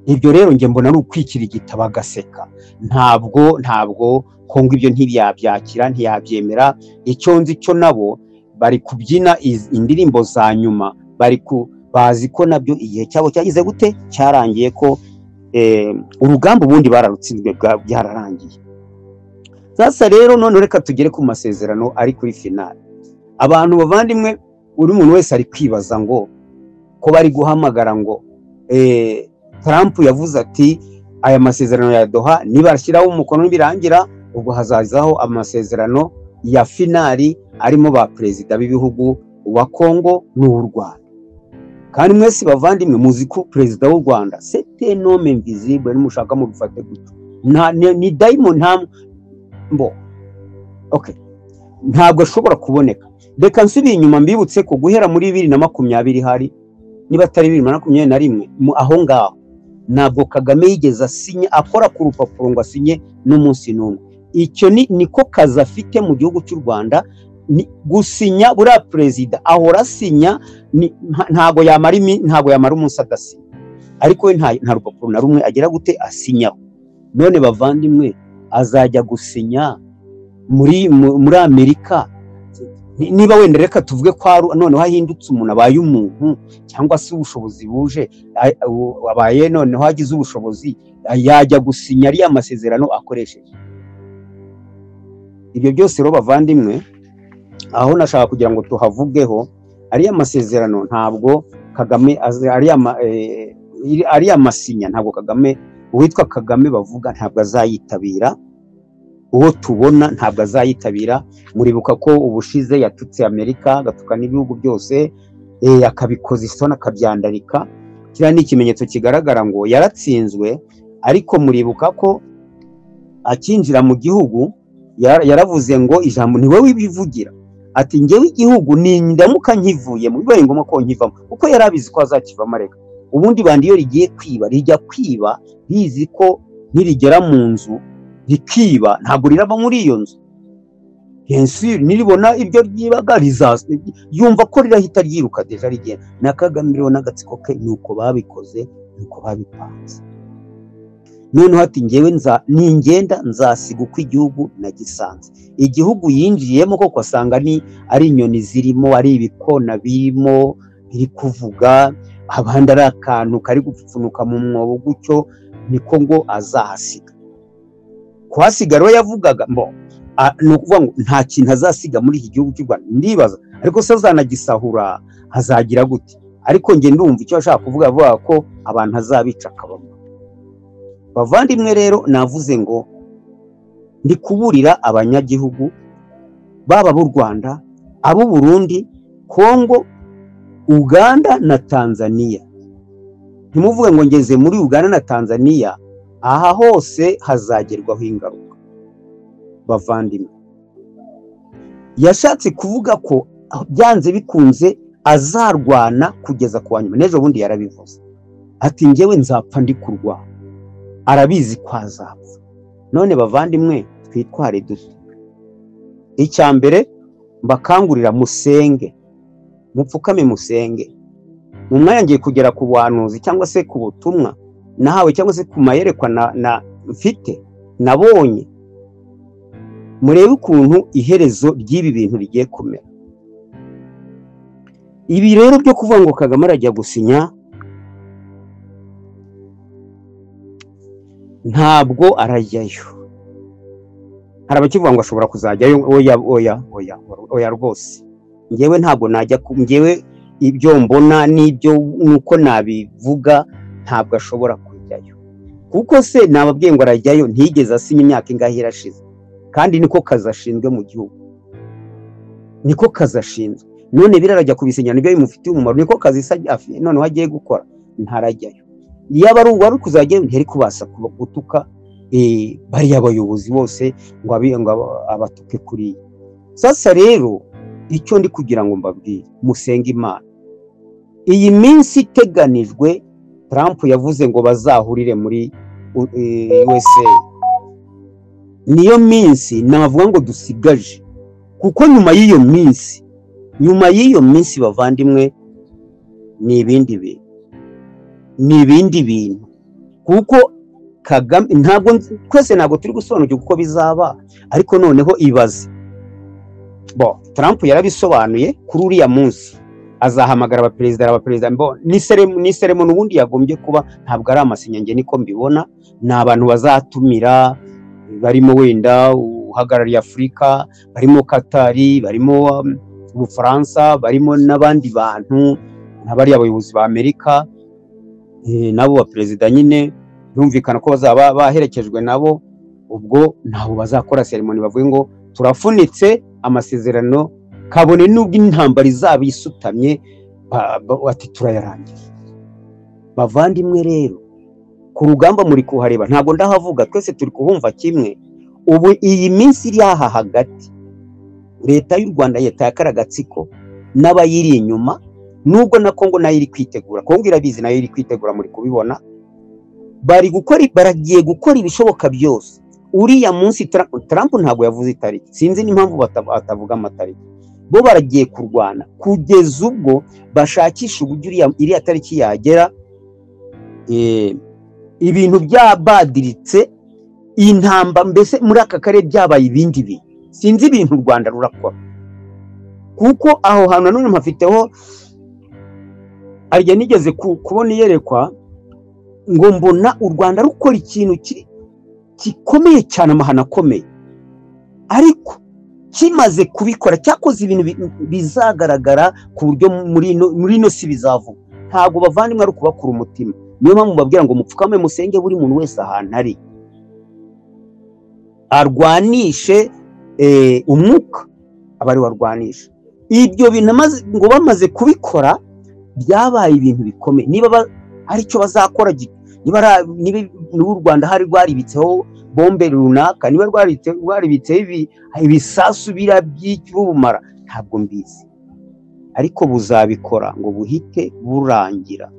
Ibyo rero nge mbona ari ukwikirigita bagaseka. Ntabwo Kongo ibyo ntiyabyakira, ntiyabyemera. Icyo nzi cyo nabo bari kubyina indirimbo za nyuma, bari bazi ko nabyo igihe cyabo cyagize gute, cyarangiye, ko Urugamba ubundi bararutsinzwe, byararangiye. Sasa rero none reka tugere ku masezerano ari kuri finale. Abantu bavandimwe, buri muntu wese ari kwibaza ngo ko bari guhamagara ngo Trump yavuze ati aya masezerano ya Doha nibashyiraho umukono nibirangira, ubwo hazazaho amasezerano ya finali arimo ba perezida b'ibihugu wa Kongo n'uw'u Rwanda. Kandi mwese bavandimwe muzi ko perezida w'u Rwanda c'est un homme invisible, nimushaka mubifate gutyo, ni diamond, nta mbo okay, ntabwo ashobora kuboneka. Reka nsubiye inyuma mbibutse ko guhera muri 2020 hari niba atari 2021 aho ngaho ntabwo Kagame yigeze asinya akora ku rupapuro ngo asinye n'umunsi n'umwe. Icyo niko kazi afite mu gihugu cy'u Rwanda, gusinya. Buriya perezida ahora asinya, ntabwo yamara umunsi adasinya, ariko we nta rupapuro na rumwe agira gute asinyaho. None bavandimwe, azajya gusinya muri Amerika? Niba wenda reka tuvuge ko noneho ahindutse umuntu, abaye umuntu, cyangwa se ubushobozi buje, abaye noneho agize ubushobozi, yajya gusinya ariya masezerano akoresheje ibyo byose? Rero bavandimwe, aho nashaka kugira ngo tuhavugeho, ariya masezerano ntabwo Kagame ariya masinya, ntabwo Kagame, uwitwa Kagame bavuga, ntabwo azayitabira. Uwo tubona ntabwo azayitabira. Muribuka ko ubushize yatutse Amerika, agatuka n'ibihugu byose, akabikoza isoni, akabyandarika. Kiriya ni ikimenyetso kigaragara ngo yaratsinzwe. Ariko muribuka ko akinjira mu gihugu yaravuze ngo ijambo ni wowe wibivugira, ati ngewe igihugu nindamuka nkivuyemo bibaye ngombwa ko nkivamo, kuko yari abizi ko azakivamo. Reka ubundi bandi iyo rigiye kwiba rijya kwiba rizi ko nirigera mu nzu rikiba ntabwo rirava muri iyo nzu. Niribona ibyo ryibaga yumva ko rirahita ryiruka déjà rigenda. Na Kagame rero n'agatsiko ke nuko babikoze, nuko babipanze. Noneho ati ngewe ningenda nzasiga uko igihugu nagisanze. Igihugu yinjiyemo koko asanga ni ari inyoni zirimo, ari ibikona birimo biri kuvuga, abandi ari akantu kari gupfunuka mu mwobo gutyo, niko ngo azahasiga. Kuhasiga rero yavugaga mbo ni ukuvuga ngo nta kintu azasiga muri iki gihugu cy'u Rwanda. Ndibaza ariko se azanagisahura, azagira gute? Ariko njye ndumva icyo ashaka kuvuga, avuga ko abantu azabica akabamo. Bavandimwe rero, navuze ngo ndi kuburira abanyagihugu baba b'u Rwanda, abo Burundi, Kongo, Uganda na Tanzania. Ntimuvuge ngo ngeze muri Uganda na Tanzania, aha hose hazagerwaho ingaruka. Bavandimwe, yashatse kuvuga ko byanze bikunze azarwana kugeza ku wa nyuma. N'ejo bundi yarabivuze ati ngewe nzapfa ndi kurwana. Arabizi ko azapfa. None bavandimwe, twitware dute? Icya mbere mbakangurira, musenge, mupfukame musenge. Mu mwanya ngiye kugera ku buhanuzi cyangwa se ku butumwa nahawe cyangwa se ku mayerekwa na mfite nabonye, murebe ukuntu iherezo ry'ibi bintu rigiye kumera. Ibi rero byo kuvuga ngo Kagame arajya gusinya, ntabwo arajyayo. Hari abakivuga ngo ashobora kuzajyayo. Oya, oya, oya, oya rwose, ngewe ntabwo najya. Ngewe ibyo mbona n'ibyo nuko nabivuga, ntabwo ashobora kujyayo. Kuko se nababwiye ngo arajyayo, ntiyigeze asinya, imyaka ingahe irashize, kandi niko kazi ashinzwe mu gihugu, niko kazi ashinzwe. None birarajya kubisinya nibyo bimufitiye umumaro, niko kazi noneho agiye gukora? Ntarajyayo. Yaba ari uwari kuzajyayo ntiyari kubasha gutuka bariya bayobozi bose ngo abatuke kuriya. Sasa rero icyo ndi kugira ngo mbabwire, musenge Imana. Iyi minsi iteganijwe Trump yavuze ngo bazahurire muri USA, niyo minsi navuga ngo dusigaje, kuko nyuma y'iyo minsi bavandimwe, ni ibindi bintu, ni ibindi bintu. Kuko Kagame ntabwo twese ntabwo turi gusobanukirwa uko bizaba. Ariko noneho ibaze bo, Trump yarabisobanuye kuri uriya munsi. Azahamagara abaperezida, ni cérémonie ubundi yagombye kuba, ntabwo ari amasinyange, niko mbibona. Ni abantu bazatumira barimo wenda uhagarariye Afurika, barimo Katari, barimo Ubufaransa, barimo n'abandi bantu n'abari abayobozi ba Amerika, nabo baperezida nyine birumvikana ko bazaba baherekejwe nabo. Ubwo ntabwo bazakora cérémonie bavuge ngo turafunitse amasezerano, kabone n'ubwo intambara izaba isutamye, bati turayarangiza. Bavandimwe rero, ku rugamba muri kuhareba, ntabwo ndahavuga, twese turi kuhumva kimwe. Ubu iyi minsi iri aha hagati, leta y'u Rwanda, leta ya Karagatsiko n'abayiri inyuma, nubwo na Kongo nayo iri kwitegura, Kongo irabizi nayo iri kwitegura, muri kubibona, baragiye gukora ibishoboka byose. Uriya munsi Trump ntabwo yavuze itariki, sinzi n'impamvu batavuga amatariki. Bo baragiye kurwana kugeza ubwo bashakisha uburyo iriya tariki yagera, ibintu byabadiritse, intamba mbese muri aka karere byabaye ibindi bintu. Sinzi ibintu u Rwanda rurakora, kuko aho hantu nanone mpafiteho arya nigeze kubona iyerekwa ngo mbona u Rwanda rukora ikintu gikomeye cyane, amahano akomeye, ariko kimaze kubikora cyakoze ibintu bizagaragara ku buryo muri ino si bizavuga. Ntabwo bavandimwe ari ukubakura umutima, niyo mpamvu babwira ngo mupfukame musenge, buri muntu wese ahantu ari arwanishe umwuka, aba ari warwanisha ibyo bintu. Ngo bamaze kubikora byabaye ibintu bikomeye. Niba ari cyo bazakora, niba u Rwanda hari rwaribitseho bombe runaka, niba rwaribitseho ibisasu by'ubumara, ntabwo mbizi, ariko buzabikora ngo buhite burangira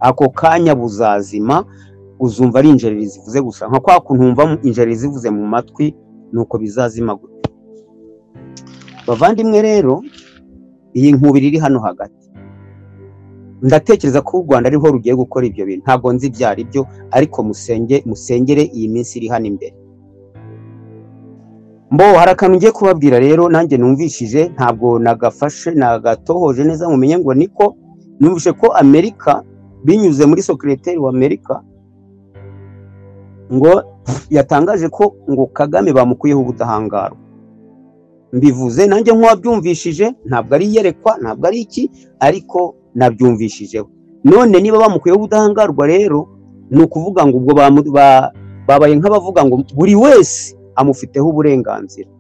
ako kanya, buzazima. Uzumva ari injereri zivuze gusa, nka kwa kuntu wumva injereri zivuze mu matwi, nuko bizazima gute. Bavandimwe rero, iyi nkubiri iri hano hagati, ndatekereza ko u Rwanda ariho rugiye gukora ibyo bintu. Ntabwo nzi ibyo ari byo, ariko musengere iyi minsi iri hano imbere. Mbo hari akantu ngiye kubabwira rero, nanjye numvishije, ntabwo nagafashe nagatohoje neza mumenye ngo niko numvise, ko Amerika binyuze muri secrétaire wa Amerika ngo yatangaje ko ngo Kagame bamukuyeho ubudahangarwa. Mbivuze nanjye nk'uwabyumvishije, ntabwo ari iyerekwa, ntabwo ari iki, ariko nabyumvishijeho. None niba bamukuyeho ubudahangarwa rero, ni ukuvuga ngo ubwo babaye nk'abavuga ngo buri wese amufiteho uburenganzira,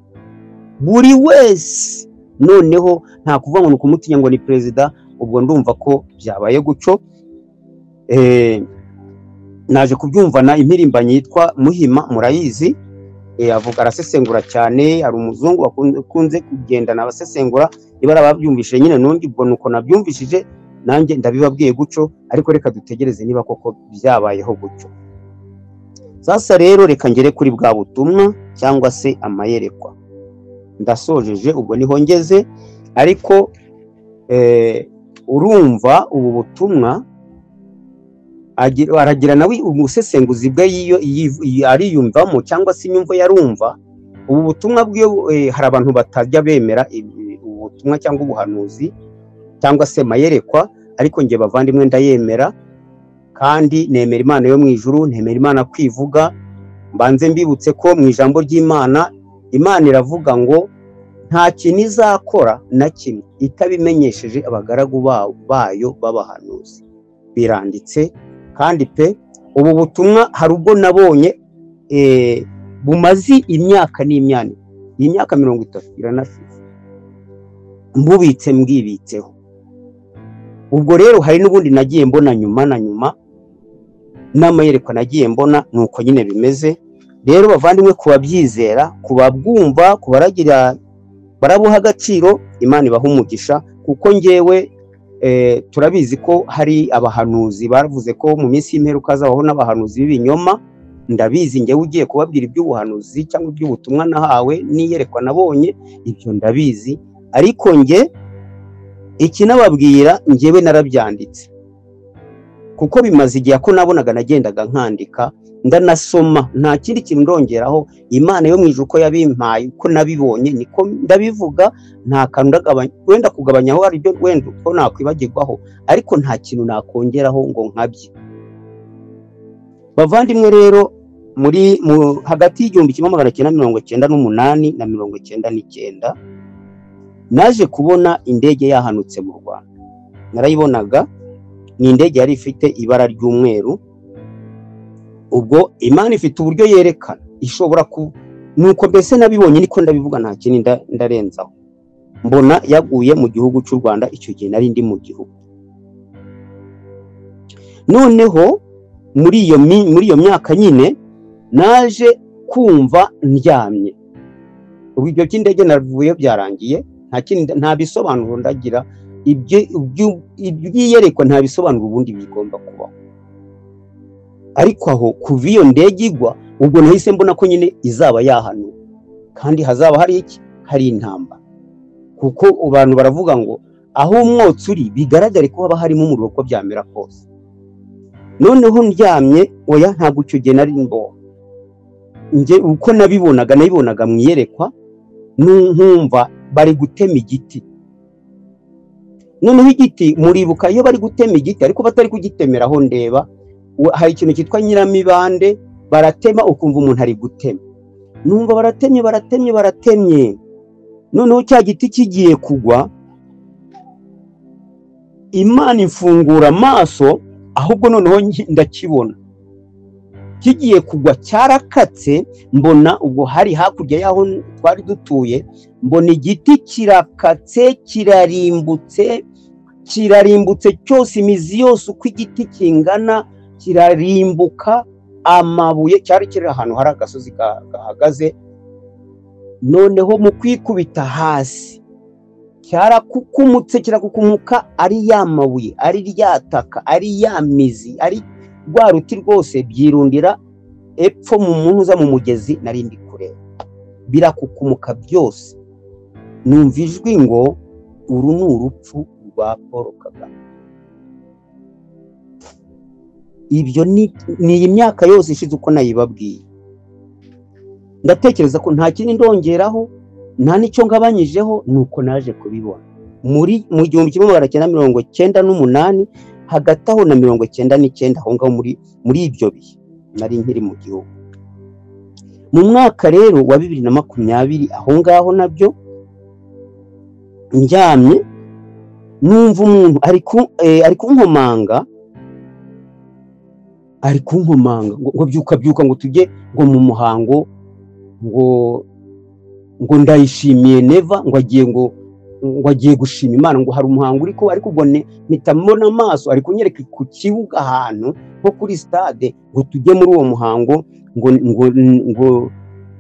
buri wese. Noneho nta kuvuga ngo ni ukumutinya ngo ni perezida, ubwo ndumva ko byabaye gutyo. Naje kubyumvana impirimbanyi yitwa Muhima, murayizi, avuga arasesengura cyane, hari umuzungu bakunze kugendana abasesengura, niba ababyumvishije nyine nundi, ubwo nuko nabyumvishije nanjye ndabibabwiye gutyo, ariko reka dutegereze niba koko byabayeho gutyo. Sasa rero reka ngere kuri bwa butumwa cyangwa se amayerekwa. Ndasojeje, ubwo niho ngeze, ariko urumva ubu butumwa aragira nawe umusesenguzi bwe ariyumvamo cyangwa se inyumvo yarumva ubu butumwa bwe. Hari abantu batajya bemera ubutumwa cyangwa ubuhanuzi cyangwa se mayerekwa, ariko nge bavandimwe ndayemera, kandi nemera Imana yo mu ijuru, nemera Imana kwivuga. Mbanze mbibutse ko mu ijambo ry'Imana, Imana iravuga ngo nta kintu izakora na kimwe itabimenyesheje abagaragu bayo b'abahanuzi. Biranditse kandi pe. Ubu butumwa hari ubwo nabonye bumaze imyaka n'imyaniko, iyi myaka 30 iranashize mbubitse mbwibitseho. Ubwo rero hari n'ubundi nagiye mbona nyuma na nyuma n'amayerekwa nagiye mbona, nuko nyine bimeze. Rero bavandimwe, kubabyizera, kubabwumva, kubaragira barabuha agaciro, Imana ibaha umugisha, kuko ngewe turabizi ko hari abahanuzi bavuze ko mu minsi y'imperuka hazabaho n'abahanuzi b'ibinyoma. Ndabizi, ngewe ugiye kubabwira iby'ubuhanuzi cyangwa iby'ubutumwa nahawe n'iyerekwa nabonye, ibyo ndabizi, ariko nge ikinababwira ngewe narabyanditse, kuko bimaze igihe ko nabonaga nagendaga nkandika Ndanasoma, nta kindi kintu ndongeraho. Imana yo mu ijuru uko yabimpaye, uko nabibonye niko ndabivuga, nta kantu ndagabanya, wenda kugabanyaho hari ibyo wenda uko nakwibagirwaho, ariko nta kintu nakongeraho ngo nkabye. Bavandimwe rero, muri hagati y'1998 na 99 naje kubona indege yahanutse mu Rwanda. Narayibonaga, ni indege yari ifite ibara ry'umweru. Ubwo Imana ifite uburyo yerekana, ishobora ku nuko mbese nabibonye niko ndabivuga, nta kindi ndarenzaho. Mbona yaguye mu gihugu cy'u Rwanda, icyo gihe nari ndi mu gihugu. Noneho muri iyo myaka nyine naje kumva ndyamye. Ubu ibyo by'indege navuye byarangiye, nta kindi, nta bisobanuro ndagira, ibyiyerekwa nta bisobanuro ubundi bigomba kubaho. Ariko aho kuva iyo ndege igwa, ubwo nahise mbona ko nyine izaba yahanuwe, kandi hazaba hari iki? Hari intambara. Kuko abantu baravuga ngo aho umwotsi uri bigaragare ko haba harimo umuriro uko byamera kose. Noneho ndyamye, oya ntabwo icyo gihe nari mbo, nge uko nabibonaga nabibonaga mu iyerekwa, nkumva bari gutema igiti. Noneho igiti muribuka iyo bari gutema igiti, ariko batari kugitemeraho ndeba, hari ikintu cyitwa nyiramibande, baratema ukumva umuntu ari gutema. Numva baratemye baratemye baratemye. Noneho cya giti kigiye kugwa, Imana imfungura amaso, ahubwo noneho ndakibona kigiye kugwa, cyarakatse. Mbona ubwo hari hakurya y'aho twari dutuye, mbona igiti kirakatse, kirarimbutse, kirarimbutse cyose, imizi yose uko igiti kingana kirarimbuka, amabuye, cyari kiri ahantu hari agasozi gahagaze. Noneho mu kwikubita hasi cyarakukumutse, kirakukumuka, ari ya mabuye, ari rya taka, ari ya mizi, ari rwa ruti rwose, byirundira epfo mu munuza mu mugezi nari ndi kureba, birakukumuka byose. Numva ijwi ngo uru ni urupfu rwa Paul Kagame. Ibyo ni iyi myaka yose ishize uko nayibabwiye. Ndatekereza ko nta kindi ndongeraho, nta nicyo ngabanyijeho, nuko naje kubibona muri mu 1998 hagati aho na 99, aho ngaho muri ibyo bihe nari nkiri mu gihugu. Mu mwaka rero wa 2020 aho ngaho nabyo ndyamye, numva umuntu ari kunkomanga, ari kunkomanga ngo byuka byuka, ngo tujye ngo mu muhango, ngo ndayishimiye Neva, ngo agiye ngo agiye gushima Imana, ngo hari umuhango uriko. Ariko ubwo mpita mbona amaso ari kunyereka ku kibuga ahantu nko kuri stade, ngo tujye muri uwo muhango, ngo ngo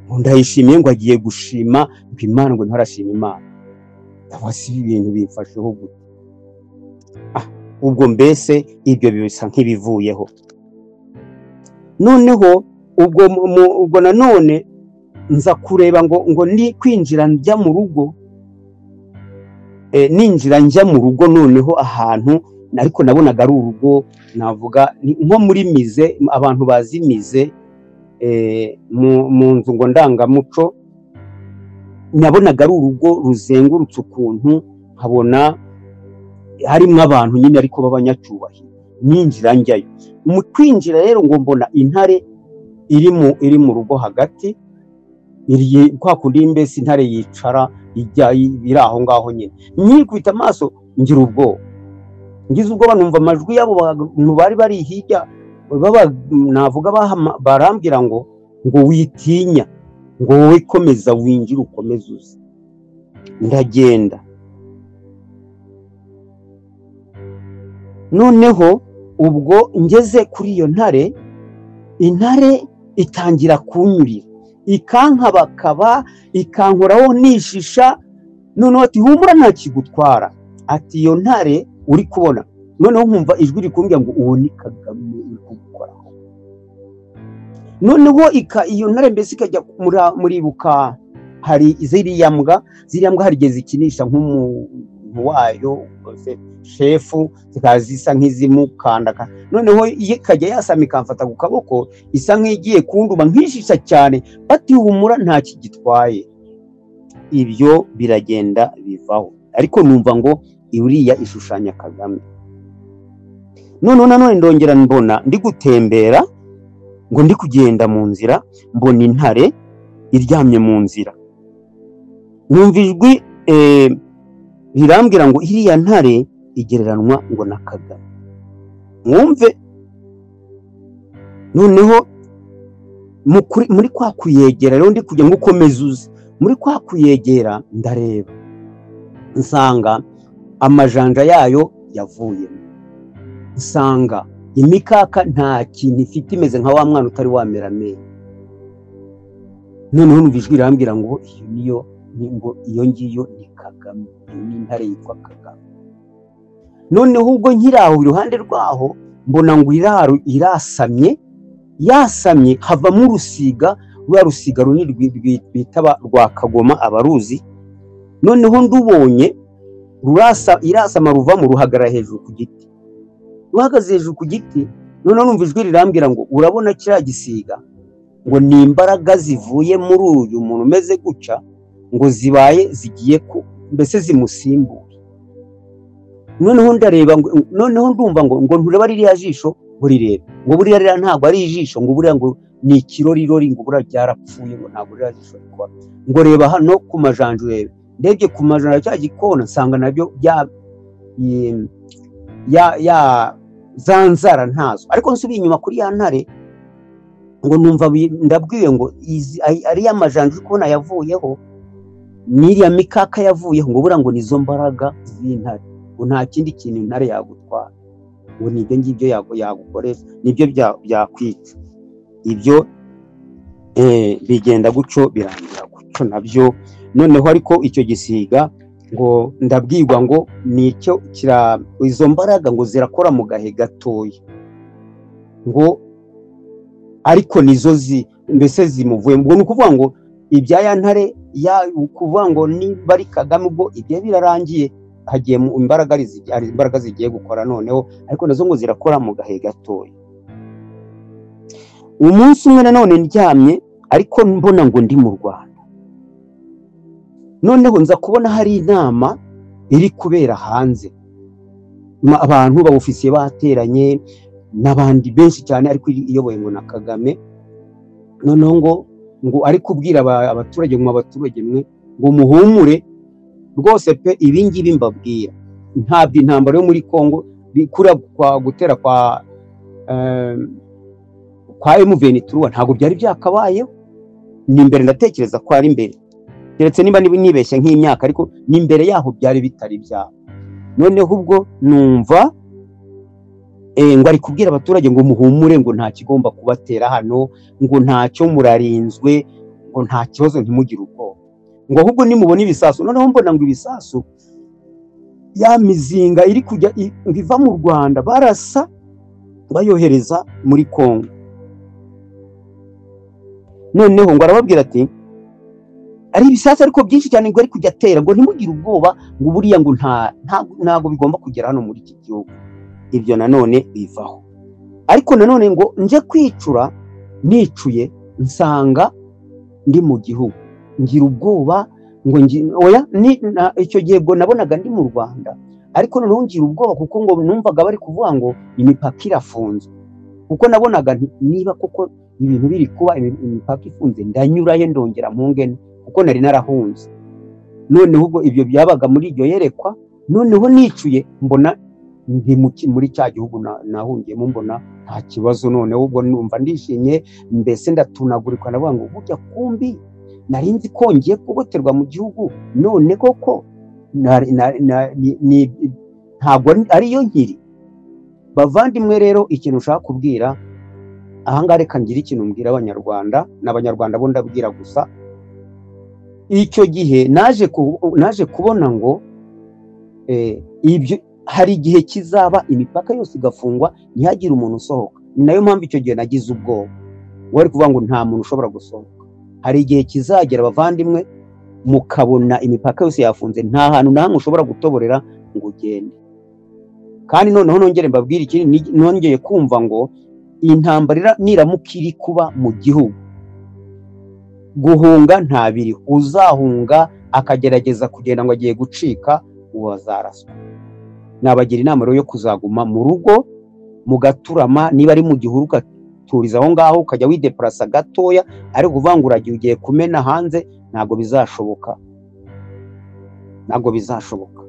ngo ndayishimiye, ngo agiye gushima ngo Imana, ngo ntarashima Imana. Abasi ibintu bimfasheho gute? Ubwo mbese ibyo bisa nk'ibivuyeho. Noneho ubwo nanone nza kureba ngo ni kwinjira njya mu rugo, ninjira njya mu rugo noneho ahantu ariko nabonaga ari urugo, navuga nko muri mize, abantu bazi mize, mu nzu ngo ndangamuco, nabonaga ari urugo ruzengurutse ukuntu, nkabona harimo abantu nyine ariko b'abanyacyubahiro. Ninjira njyayo, mu kwinjira rero ngo mbona intare iri mu rugo hagati, iri kwa kundi mbese intare yicara ijya iri aho ngaho nyine. Nyikubita amaso ngira ubwoba, ngize ubwoba numva amajwi y'abo bantu bari bari hirya, navuga barambwira ngo witinya, ngo wowe komeza winjire ukomeze uze. Ndagenda. Noneho ubwo ngeze kuri iyo ntare, intare itangira kunyurira, ikankabakaba, ikankoraho nishisha. Noneho ati humura nta kigutwara, ati iyo ntare uri kubona. Noneho nkumva ijwi rikumbwira ngo uwo ni Kagame uri kugukoraho. Noneho iyo ntare mbese ikajya muribuka, hari ziriya mbwa hari igihe zikinisha nk'umuntu umuntu wayo shefu, zikaza nk'izimukanda, noneho ikajya yasama ikamfata ku kaboko isa nk'igiye kunduma nkishisha cyane, batihumura nta kigitwaye. Ibyo biragenda bivaho, ariko numva ngo uriya ishushanya Kagame. Noneho nanone ndongera mbona ndi gutembera, ngo ndi kugenda mu nzira, mbona intare iryamye mu nzira, numva ijwi rirambwira ngo iriya ntare igereranwa ngo na Kagame. Mwumve noneho muri kwa kuyegera rero ndi kujya ngo ukomeze uze, muri kwa kuyegera ndareba nsanga amajanja yayo yavuyemo, nsanga imikaka nta kintu ifite, imeze nka wa mwana utari wamera amenyo. Noneho numva ijwi rirambwira ngo iyo niyo, ngo iyo ngiyo ni Kagame, iyo ni intare yitwa Kagame. Noneho ubwo nkiraho iruhande rwaho mbona ngo irasamye, yasamye havamo urusiga, rwa rusiga runini bita rwa Kagoma abaruzi. Noneho ndubonye irasama ruvamo ruhagarara hejuru ku giti, ruhagaze hejuru ku giti. Noneho numva ijwi rirambwira ngo urabona kiriya gisiga, ngo ni imbaraga zivuye muri uyu muntu umeze guca, ngo zibaye zigiye ku mbese zimusimbuye. Noneho ndareba, noneho ndumva ngo ntureba ririya jisho, ngo rirebe, ngo buriya ririya ntabwo ari ijisho, ngo buriya ngo ni ikirorirori, ngo buriya ryarapfuye, ngo ntabwo ririya jisho rikora, ngo reba hano ku majanja urebe. Ndebye ku majanja cya gikona nsanga nabyo ya za nzara ntazo. Ariko nsubiye inyuma kuri ya ntare, ngo numva ndabwiye ngo ariya majanja uri kubona yavuyeho n'iriya mikaka yavuyeho, ngo buriya ngo nizo mbaraga z'intare, ngo nta kindi kintu intare yagutwara, ngo nibyo ngibyo yagukoresha, nibyo byakwica. Ibyo bigenda gutyo birangira gutyo nabyo. Noneho ariko icyo gisiga ngo ndabwirwa ngo nicyo izo mbaraga ngo zirakora mu gahe gatoya, ngo ariko nizo mbese zimuvuye. Ngo ni ukuvuga ngo ibya ya ntare ukuvuga ngo niba ari Kagame ubwo ibyo birarangiye, hagiye imbaraga imbaraga zigiye gukora noneho, ariko nazo ngo zirakora mu gahe gatoya. Umunsi umwe nanone ndyamye, ariko mbona ngo ndi mu Rwanda, noneho nza kubona hari inama iri kubera hanze, abantu b'abofisiye bateranye n'abandi benshi cyane, ariko iyoboye ngo na Kagame. Noneho ngo ari kubwira abaturage ngo abaturage mwe ngo muhumure rwose pe, ibi ngibi mbabwira ntabwo intambara yo muri Kongo kuri kwa gutera kwa M23 ntabwo byari byakabayeho. Ni imbere ndatekereza ko ari imbere, keretse niba nibeshye nk'imyaka, ariko ni imbere yaho byari bitari byabo. Noneho ubwo numva ngo ari kubwira abaturage ngo muhumure, ngo nta kigomba kubatera hano, ngo ntacyo murarinzwe, ngo nta kibazo, ntimugire ubwoba, ngo ahubwo nimubona ibisasu. Noneho mbona ngo ibisasu ya mizinga iri kujya iva mu Rwanda barasa bayohereza muri Kongo. Noneho ngo arababwira ati ari ibisasu ariko byinshi cyane ngo ari kujya atera, ngo ntimugire ubwoba, ngo buriya ngo ntago bigomba kugera hano muri iki gihugu. Ibyo nanone bivaho. Ariko nanone ngo nje kwicura, nicuye nsanga ndi mu gihugu, ngira ubwoba ngo oya, icyo gihe bwo nabonaga ndi mu Rwanda, ariko noneho ngira ubwoba kuko ngo numvaga bari kuvuga ngo imipaka irafunzwe, kuko nabonaga niba koko ibintu biri kuba imipaka ifunze ndanyurayo ndongera mpungene, kuko nari narahunze. Noneho ubwo ibyo byabaga muri iryo yerekwa, noneho nicuye mbona ndi muri cya gihugu nahungiyemo, mbona nta kibazo. Noneho ubwo numva ndishimye, mbese ndatunagurika, navuga ngo burya kumbi nari nzi ko ngiye kuboterwa mu gihugu, none koko ntabwo ariyo nkiri. Bavandimwe rero ikintu ushaka kubwira ahangaha, reka ngira ikintu mbwira abanyarwanda, n'abanyarwanda bo ndabwira gusa. Icyo gihe naje kubona ngo ibyo hari igihe kizaba imipaka yose igafungwa ntihagire umuntu usohoka. Ni nayo mpamvu icyo gihe nagize ubwoba, wari kuvuga ngo nta muntu ushobora gusohoka. Hari igihe kizagera abavandimwe, mukabona imipaka yose yafunze, nta hantu na hamwe ushobora gutoborera ngo ugende. Kandi noneho nongere mbabwire ikindi, nongeye kumva ngo intambara niramuka iri kuba mu gihugu, guhunga ntabiri, uzahunga akagerageza kugenda ngo agiye gucika uwazaraswa. Nabagira inama rero yo kuzaguma mu rugo mugaturama, niba ari mu gihuru ugaturiza aho ngaho ukajya wideplasa gatoya, ariko kuvuga ngo uragiye ugiye kumena hanze ntabwo bizashoboka, ntabwo bizashoboka.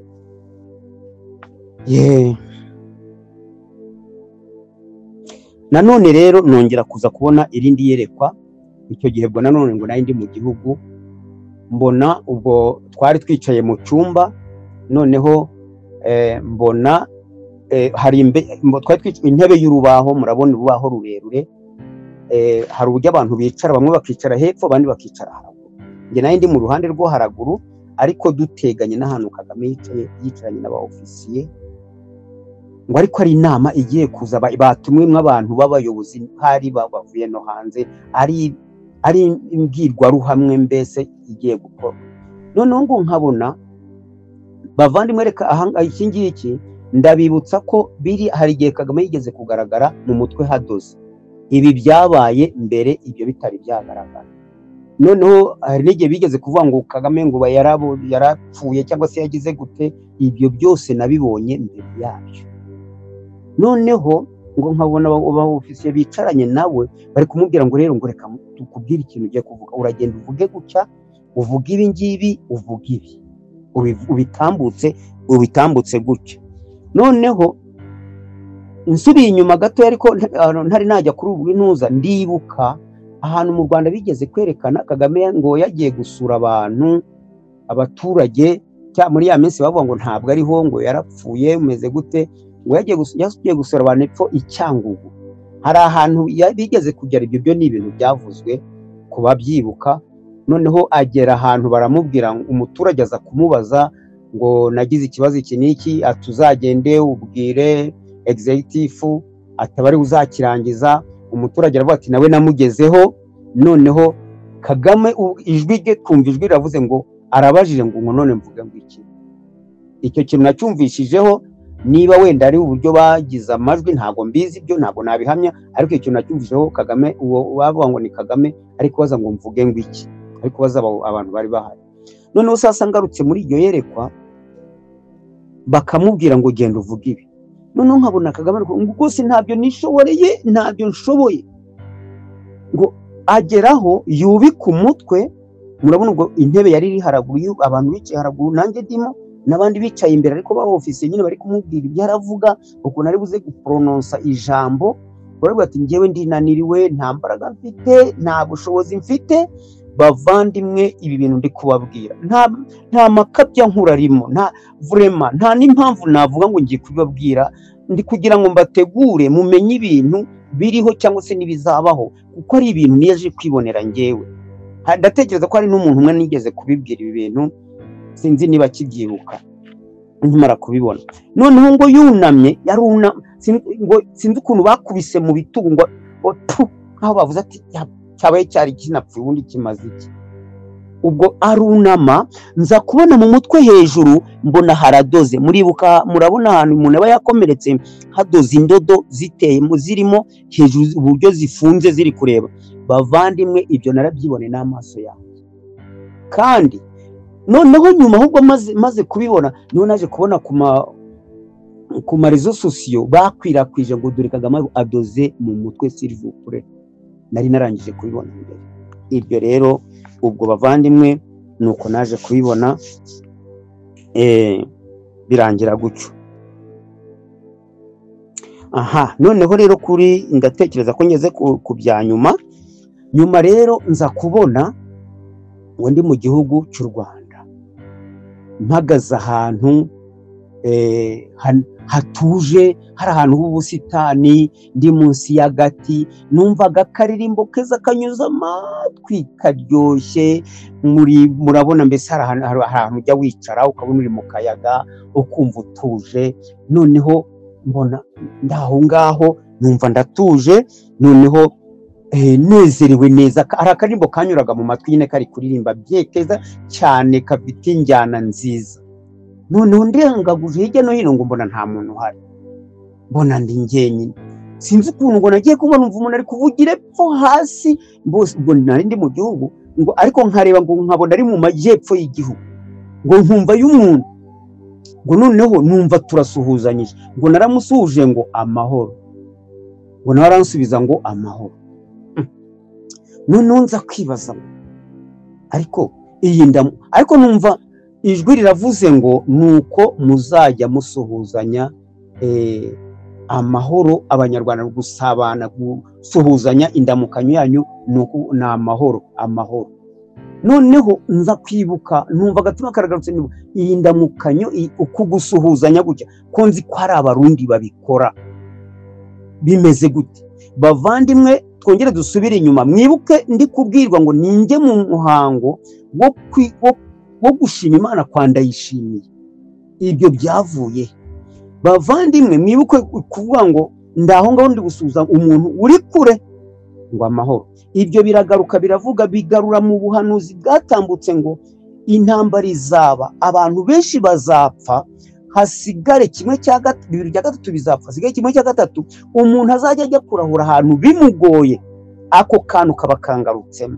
Nanone rero nongera kuza kubona irindi yerekwa. Icyo gihe bwo nanone ngo nari ndi mu gihugu, mbona ubwo twari twicaye mu cyumba, noneho mbona hari twari twicaye intebe y'urubaho, murabona urubaho rurerure, hari uburyo abantu bicara, bamwe bakicara hepfo abandi bakicara haraguru. Njye nari ndi mu ruhande rwo haraguru, ariko duteganye n'ahantu Kagame yicaye, yicaranye n'aba ofisiye, ngo ariko ari inama igiye kuza, batumwe mw'abantu b'abayobozi hari bavuye no hanze, ari imbwirwaruhamwe mbese igiye gukorwa. Noneho ngo nkabona bavandimwe, reka aha iki ngiki ndabibutsa ko biri, hari igihe Kagame yigeze kugaragara mu mutwe hadoze, ibi byabaye mbere ibyo bitari byagaragara. Noneho hari n'igihe bigeze kuvuga ngo Kagame ngo yarapfuye cyangwa se yagize gute, ibyo byose nabibonye mbere yabyo. Noneho ngo nkabona aba ofisiye bicaranye nawe bari kumubwira ngo rero ngo reka tukubwire ikintu ugiye kuvuga, uragenda uvuge gutya, uvuge ibi ngibi, uvuge ibi, ubitambutse, ubitambutse gutya. Noneho nsubiye inyuma gato, ariko ntari najya kuri ubu intuza, ndibuka ahantu mu Rwanda bigeze kwerekana Kagame ngo yagiye gusura abantu, abaturage, muri ya minsi bavuga ngo ntabwo ariho, ngo yarapfuye umeze gute, ngo yagiye gusura abantu epfo i Cyangugu. Hari ahantu bigeze kugera, ibyo byo ni ibintu byavuzwe ku babyibuka. Noneho agera ahantu baramubwira, umuturage aza kumubaza ngo nagize ikibazo iki n'iki, atuzagende ubwire executive ataba ari uzakirangiza. Umuturage aravuga ati nawe namugezeho. Noneho Kagame ijwi rye kumva ijwi riravuze ngo arabajije ngo none mvuge ngo iki. Icyo kintu nacyumvishijeho, niba wenda ari uburyo bagize amajwi ntabwo mbizi, ibyo ntabwo nabihamya, ariko icyo nacyumvishijeho Kagame, uwo bavuga ngo ni Kagame ariko baza ngo mvuge ngo iki, ariko baza abantu bari bahari. Noneho sasa ngarutse muri iryo yerekwa, bakamubwira ngo genda uvuge ibi. Noneho nkabona Kagame ngo rwose ntabyo nishoboreye, ntabyo nshoboye. Ngo ageraho yubika umutwe, murabona ubwo intebe yari iri haraguru, abantu bicaye haraguru, nanjye ndimo n'abandi bicaye imbere, ariko ba ofisiye nyine bari kumubwira ibyo aravuga, ukuntu ari buze gupronounsa ijambo. Baravuga ati njyewe ndinaniriwe, nta mbaraga mfite, nta bushobozi mfite. Bavandimwe, ibi bintu ndi kubabwira nta makabya nkurarimo, nta vrema, nta n'impamvu navuga ngo ngiye kubibabwira, ndi kugira ngo mbategure mumenye ibintu biriho cyangwa se nibizabaho, kuko ari ibintu niyaje kwibonera njyewe. Ndatekereza ko hari n'umuntu umwe nigeze kubibwira ibi bintu, sinzi niba kibyibuka nkimara kubibona. Noneho ngo yunamye, yaruna, ngo sinzi ukuntu bakubise mu bitugu ngo nkaho bavuze ati cyabaye cyari kinapfuye ubundi kimaze iki. Ubwo arunama, nza kubona mu mutwe hejuru mbona haradoze. Muribuka, murabona ahantu umuntu aba yakomeretse hadoze indodo ziteyemo zirimo hejuru, uburyo zifunze ziri kureba. Bavandimwe, ibyo narabyibone n'amaso yanjye. Kandi noneho nyuma ahubwo maze kubibona, niho naje kubona ku ma réseaux sociaux bakwirakwije ngo dore Kagame adoze mu mutwe, s'il vous plaît. Nari narangije kubibona mbere. Ibyo rero ubwo bavandimwe nuko naje kubibona, birangira gutyo. Aha noneho rero kuri ndatekereza ko ngeze ku bya nyuma. Nyuma rero nza kubona ngo ndi mu gihugu cy'u Rwanda, mpagaze ahantu hatuje, hari ahantu h'ubusitani, ndi munsi y'agati, numvaga akaririmbo keza kanyuze amatwi karyoshye. Murabona mbese hari ahantu ujya wicara ukabona uri mu kayaga, ukumva utuje. Noneho mbona ndaho ngaho numva ndatuje. Noneho Nezerewe neza. Hari akaririmbo kanyuraga mu matwi nyine kari kuririmba byekeza cyane, kafite injyana nziza. Noneho ndengaguje hirya no hino ngo mbona nta muntu uhari, mbona ndi njyenyine. Sinzi ukuntu ngo nagiye kubona umva umuntu ari kuvugira epfo hasi, ubwo nari ndi mu gihugu ngo, ariko nkareba ngo nkabona ari mu majyepfo y'igihugu, ngo nkumva y'umuntu, ngo noneho numva turasuhuzanyije, ngo naramusuhuje ngo amahoro, ngo nawe aransubiza ngo amahoro. Noneho nza kwibaza ariko iyi ndamu, ariko numva ijwi riravuze ngo nuko muzajya musuhuzanya amahoro, abanyarwanda gusabana, gusuhuzanya, indamukanyo yanyu nuko ni amahoro, amahoro. Noneho nza kwibuka numva agatima karagarutse, iyi ndamukanyo uku gusuhuzanya gutya ko nzi ko ari abarundi babikora bimeze gute? Bavandimwe, twongere dusubire inyuma, mwibuke ndi kubwirwa ngo ninjye mu muhango wo gushima Imana kwa Ndayishimiye. Ibyo byavuye. Bavandimwe, mwibuke kuvuga ngo ndaho ngaho ndi gusuhuza umuntu uri kure ngo amahoro. Ibyo biragaruka biravuga, bigarura mu buhanuzi bwatambutse ngo intambara izaba, abantu benshi bazapfa, hasigare kimwe cya gatatu, bibiri bya gatatu bizapfa, hasigare kimwe cya gatatu, umuntu azajya ajya kurahura ahantu bimugoye, ako kantu kaba kangarutsemo.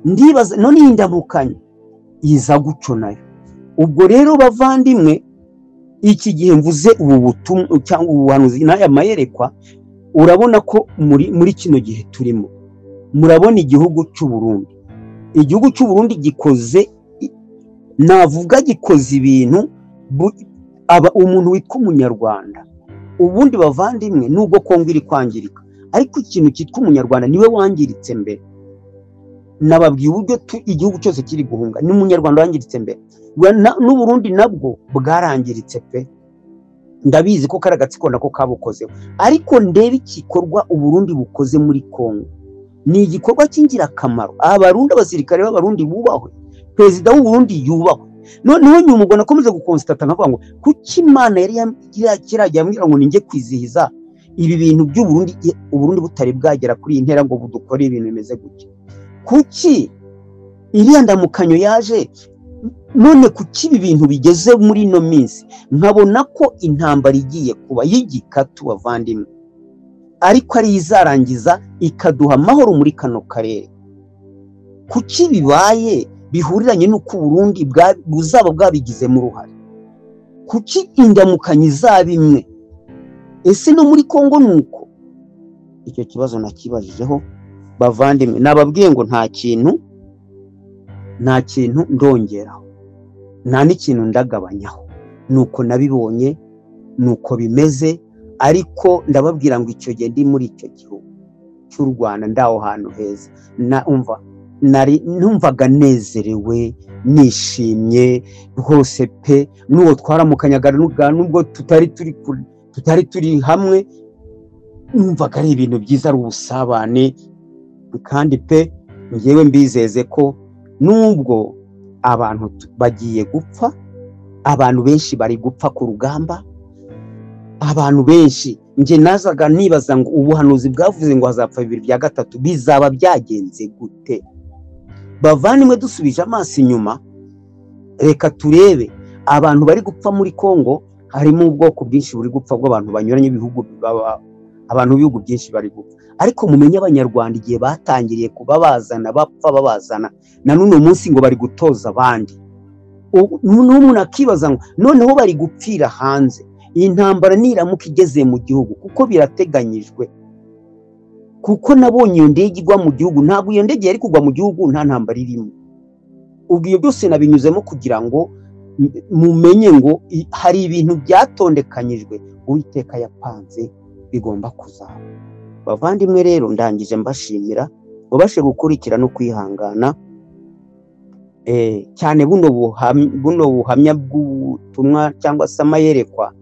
Ndibaza none iyi ndamukanyo iza guco nayo. Ubwo rero bavandimwe, iki gihe mvuze ubu butumwa cyangwa ubuhanuzi n'aya mayerekwa, urabona ko muri kino gihe turimo, murabona igihugu cy'u Burundi. Igihugu cy'u Burundi gikoze, navuga gikoze ibintu umuntu witwa umunyarwanda. Ubundi bavandimwe, nubwo Kongo iri kwangirika, ariko ikintu cyitwa umunyarwanda niwe wangiritse mbere. Nababwiye uburyo igihugu cyose kiri guhunga, ni umunyarwanda wangiritse mbere. N'u Burundi nabwo bwarangiritse pe, ndabizi ko kari agatsiko nako kabukozeho. Ariko ndebe igikorwa u Burundi bukoze muri Kongo, ni igikorwa cy'ingirakamaro. Abarundi, abasirikare b'abarundi bubahwe, perezida w'u Burundi yubahwe. Noneho nyuma ubwo nakomeje gukonsitata nkavuga ngo kuki Imana yari kirajya ambwira ngo ninjye kwizihiza ibi bintu by'u Burundi, u Burundi butari bwagera kuri iyi ntera ngo budukore ibintu bimeze gutya. Kuki iriya ndamukanyo yaje none? Kuki ibi bintu bigeze muri ino minsi? Nkabona ko intambara igiye kuba y'igikatu bavandimwe, ariko ari izarangiza ikaduha amahoro muri kano karere. Kuki bibaye bihuriranye n'uko Burundi buzaba bwabigizemo uruhare? Kuki indamukanyo izaba imwe? Ese no muri Kongo nuko? Icyo kibazo nakibajijeho bavandimwe, nababwiye ngo nta kintu ndongeraho, nta n'ikintu ndagabanyaho, nuko nabibonye, nuko bimeze. Ariko ndababwira ngo icyo gihe ndi muri icyo gihugu cy'u Rwanda, ndaho hantu heza, umva nari numvaga nezerewe, nishimye rwose pe. N'uwo twaramukanyaga nubwo tutari turi hamwe, numvaga ari ibintu byiza, ari ubusabane. Kandi pe ngewe mbizeze ko nubwo abantu bagiye gupfa, abantu benshi bari gupfa ku rugamba, abantu benshi. Nge nazaga nibaza ngo ubuhanuzi bwavuze ngo hazapfa bibiri bya gatatu, bizaba byagenze gute? Bavandimwe, dusubije amaso inyuma, reka turebe abantu bari gupfa muri Kongo. Harimo ubwoko bwinshi buri gupfa bw'abantu banyuranye, ibihugu, abantu b'ibihugu byinshi bari gupfa. Ariko mumenye abanyarwanda igihe batangiriye kuba bazana bapfa babazana, na none munsi ngo bari gutoza abandi. N'umuntu akibaza ngo noneho bari gupfira hanze, iyi ntambara niramuka igeze mu gihugu, kuko birateganyijwe, kuko nabonye iyo ndege igwa mu gihugu. Ntabwo iyo ndege yari kugwa mu gihugu nta ntambara irimo. Ubwo iyo byose nabinyuzemo kugira ngo mumenye ngo hari ibintu byatondekanyijwe Uwiteka yapanze bigomba kuzaba. Bavandimwe rero, ndangije mbashimira ubashe gukurikira no kwihangana cyane buno buhamya bw'ubutumwa cyangwa se amayerekwa.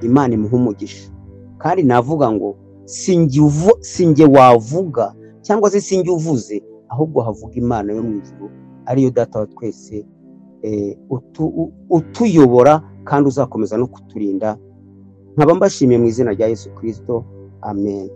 Imana imuha umugisha. Kandi navuga ngo sinjye wavuga cyangwa se sinjye uvuze, ahubwo havuga Imana yo mu ijuru, ariyo data wa twese utuyobora kandi uzakomeza no kuturinda. Nkaba mbashimiye mu izina rya Yesu Kristo, amen.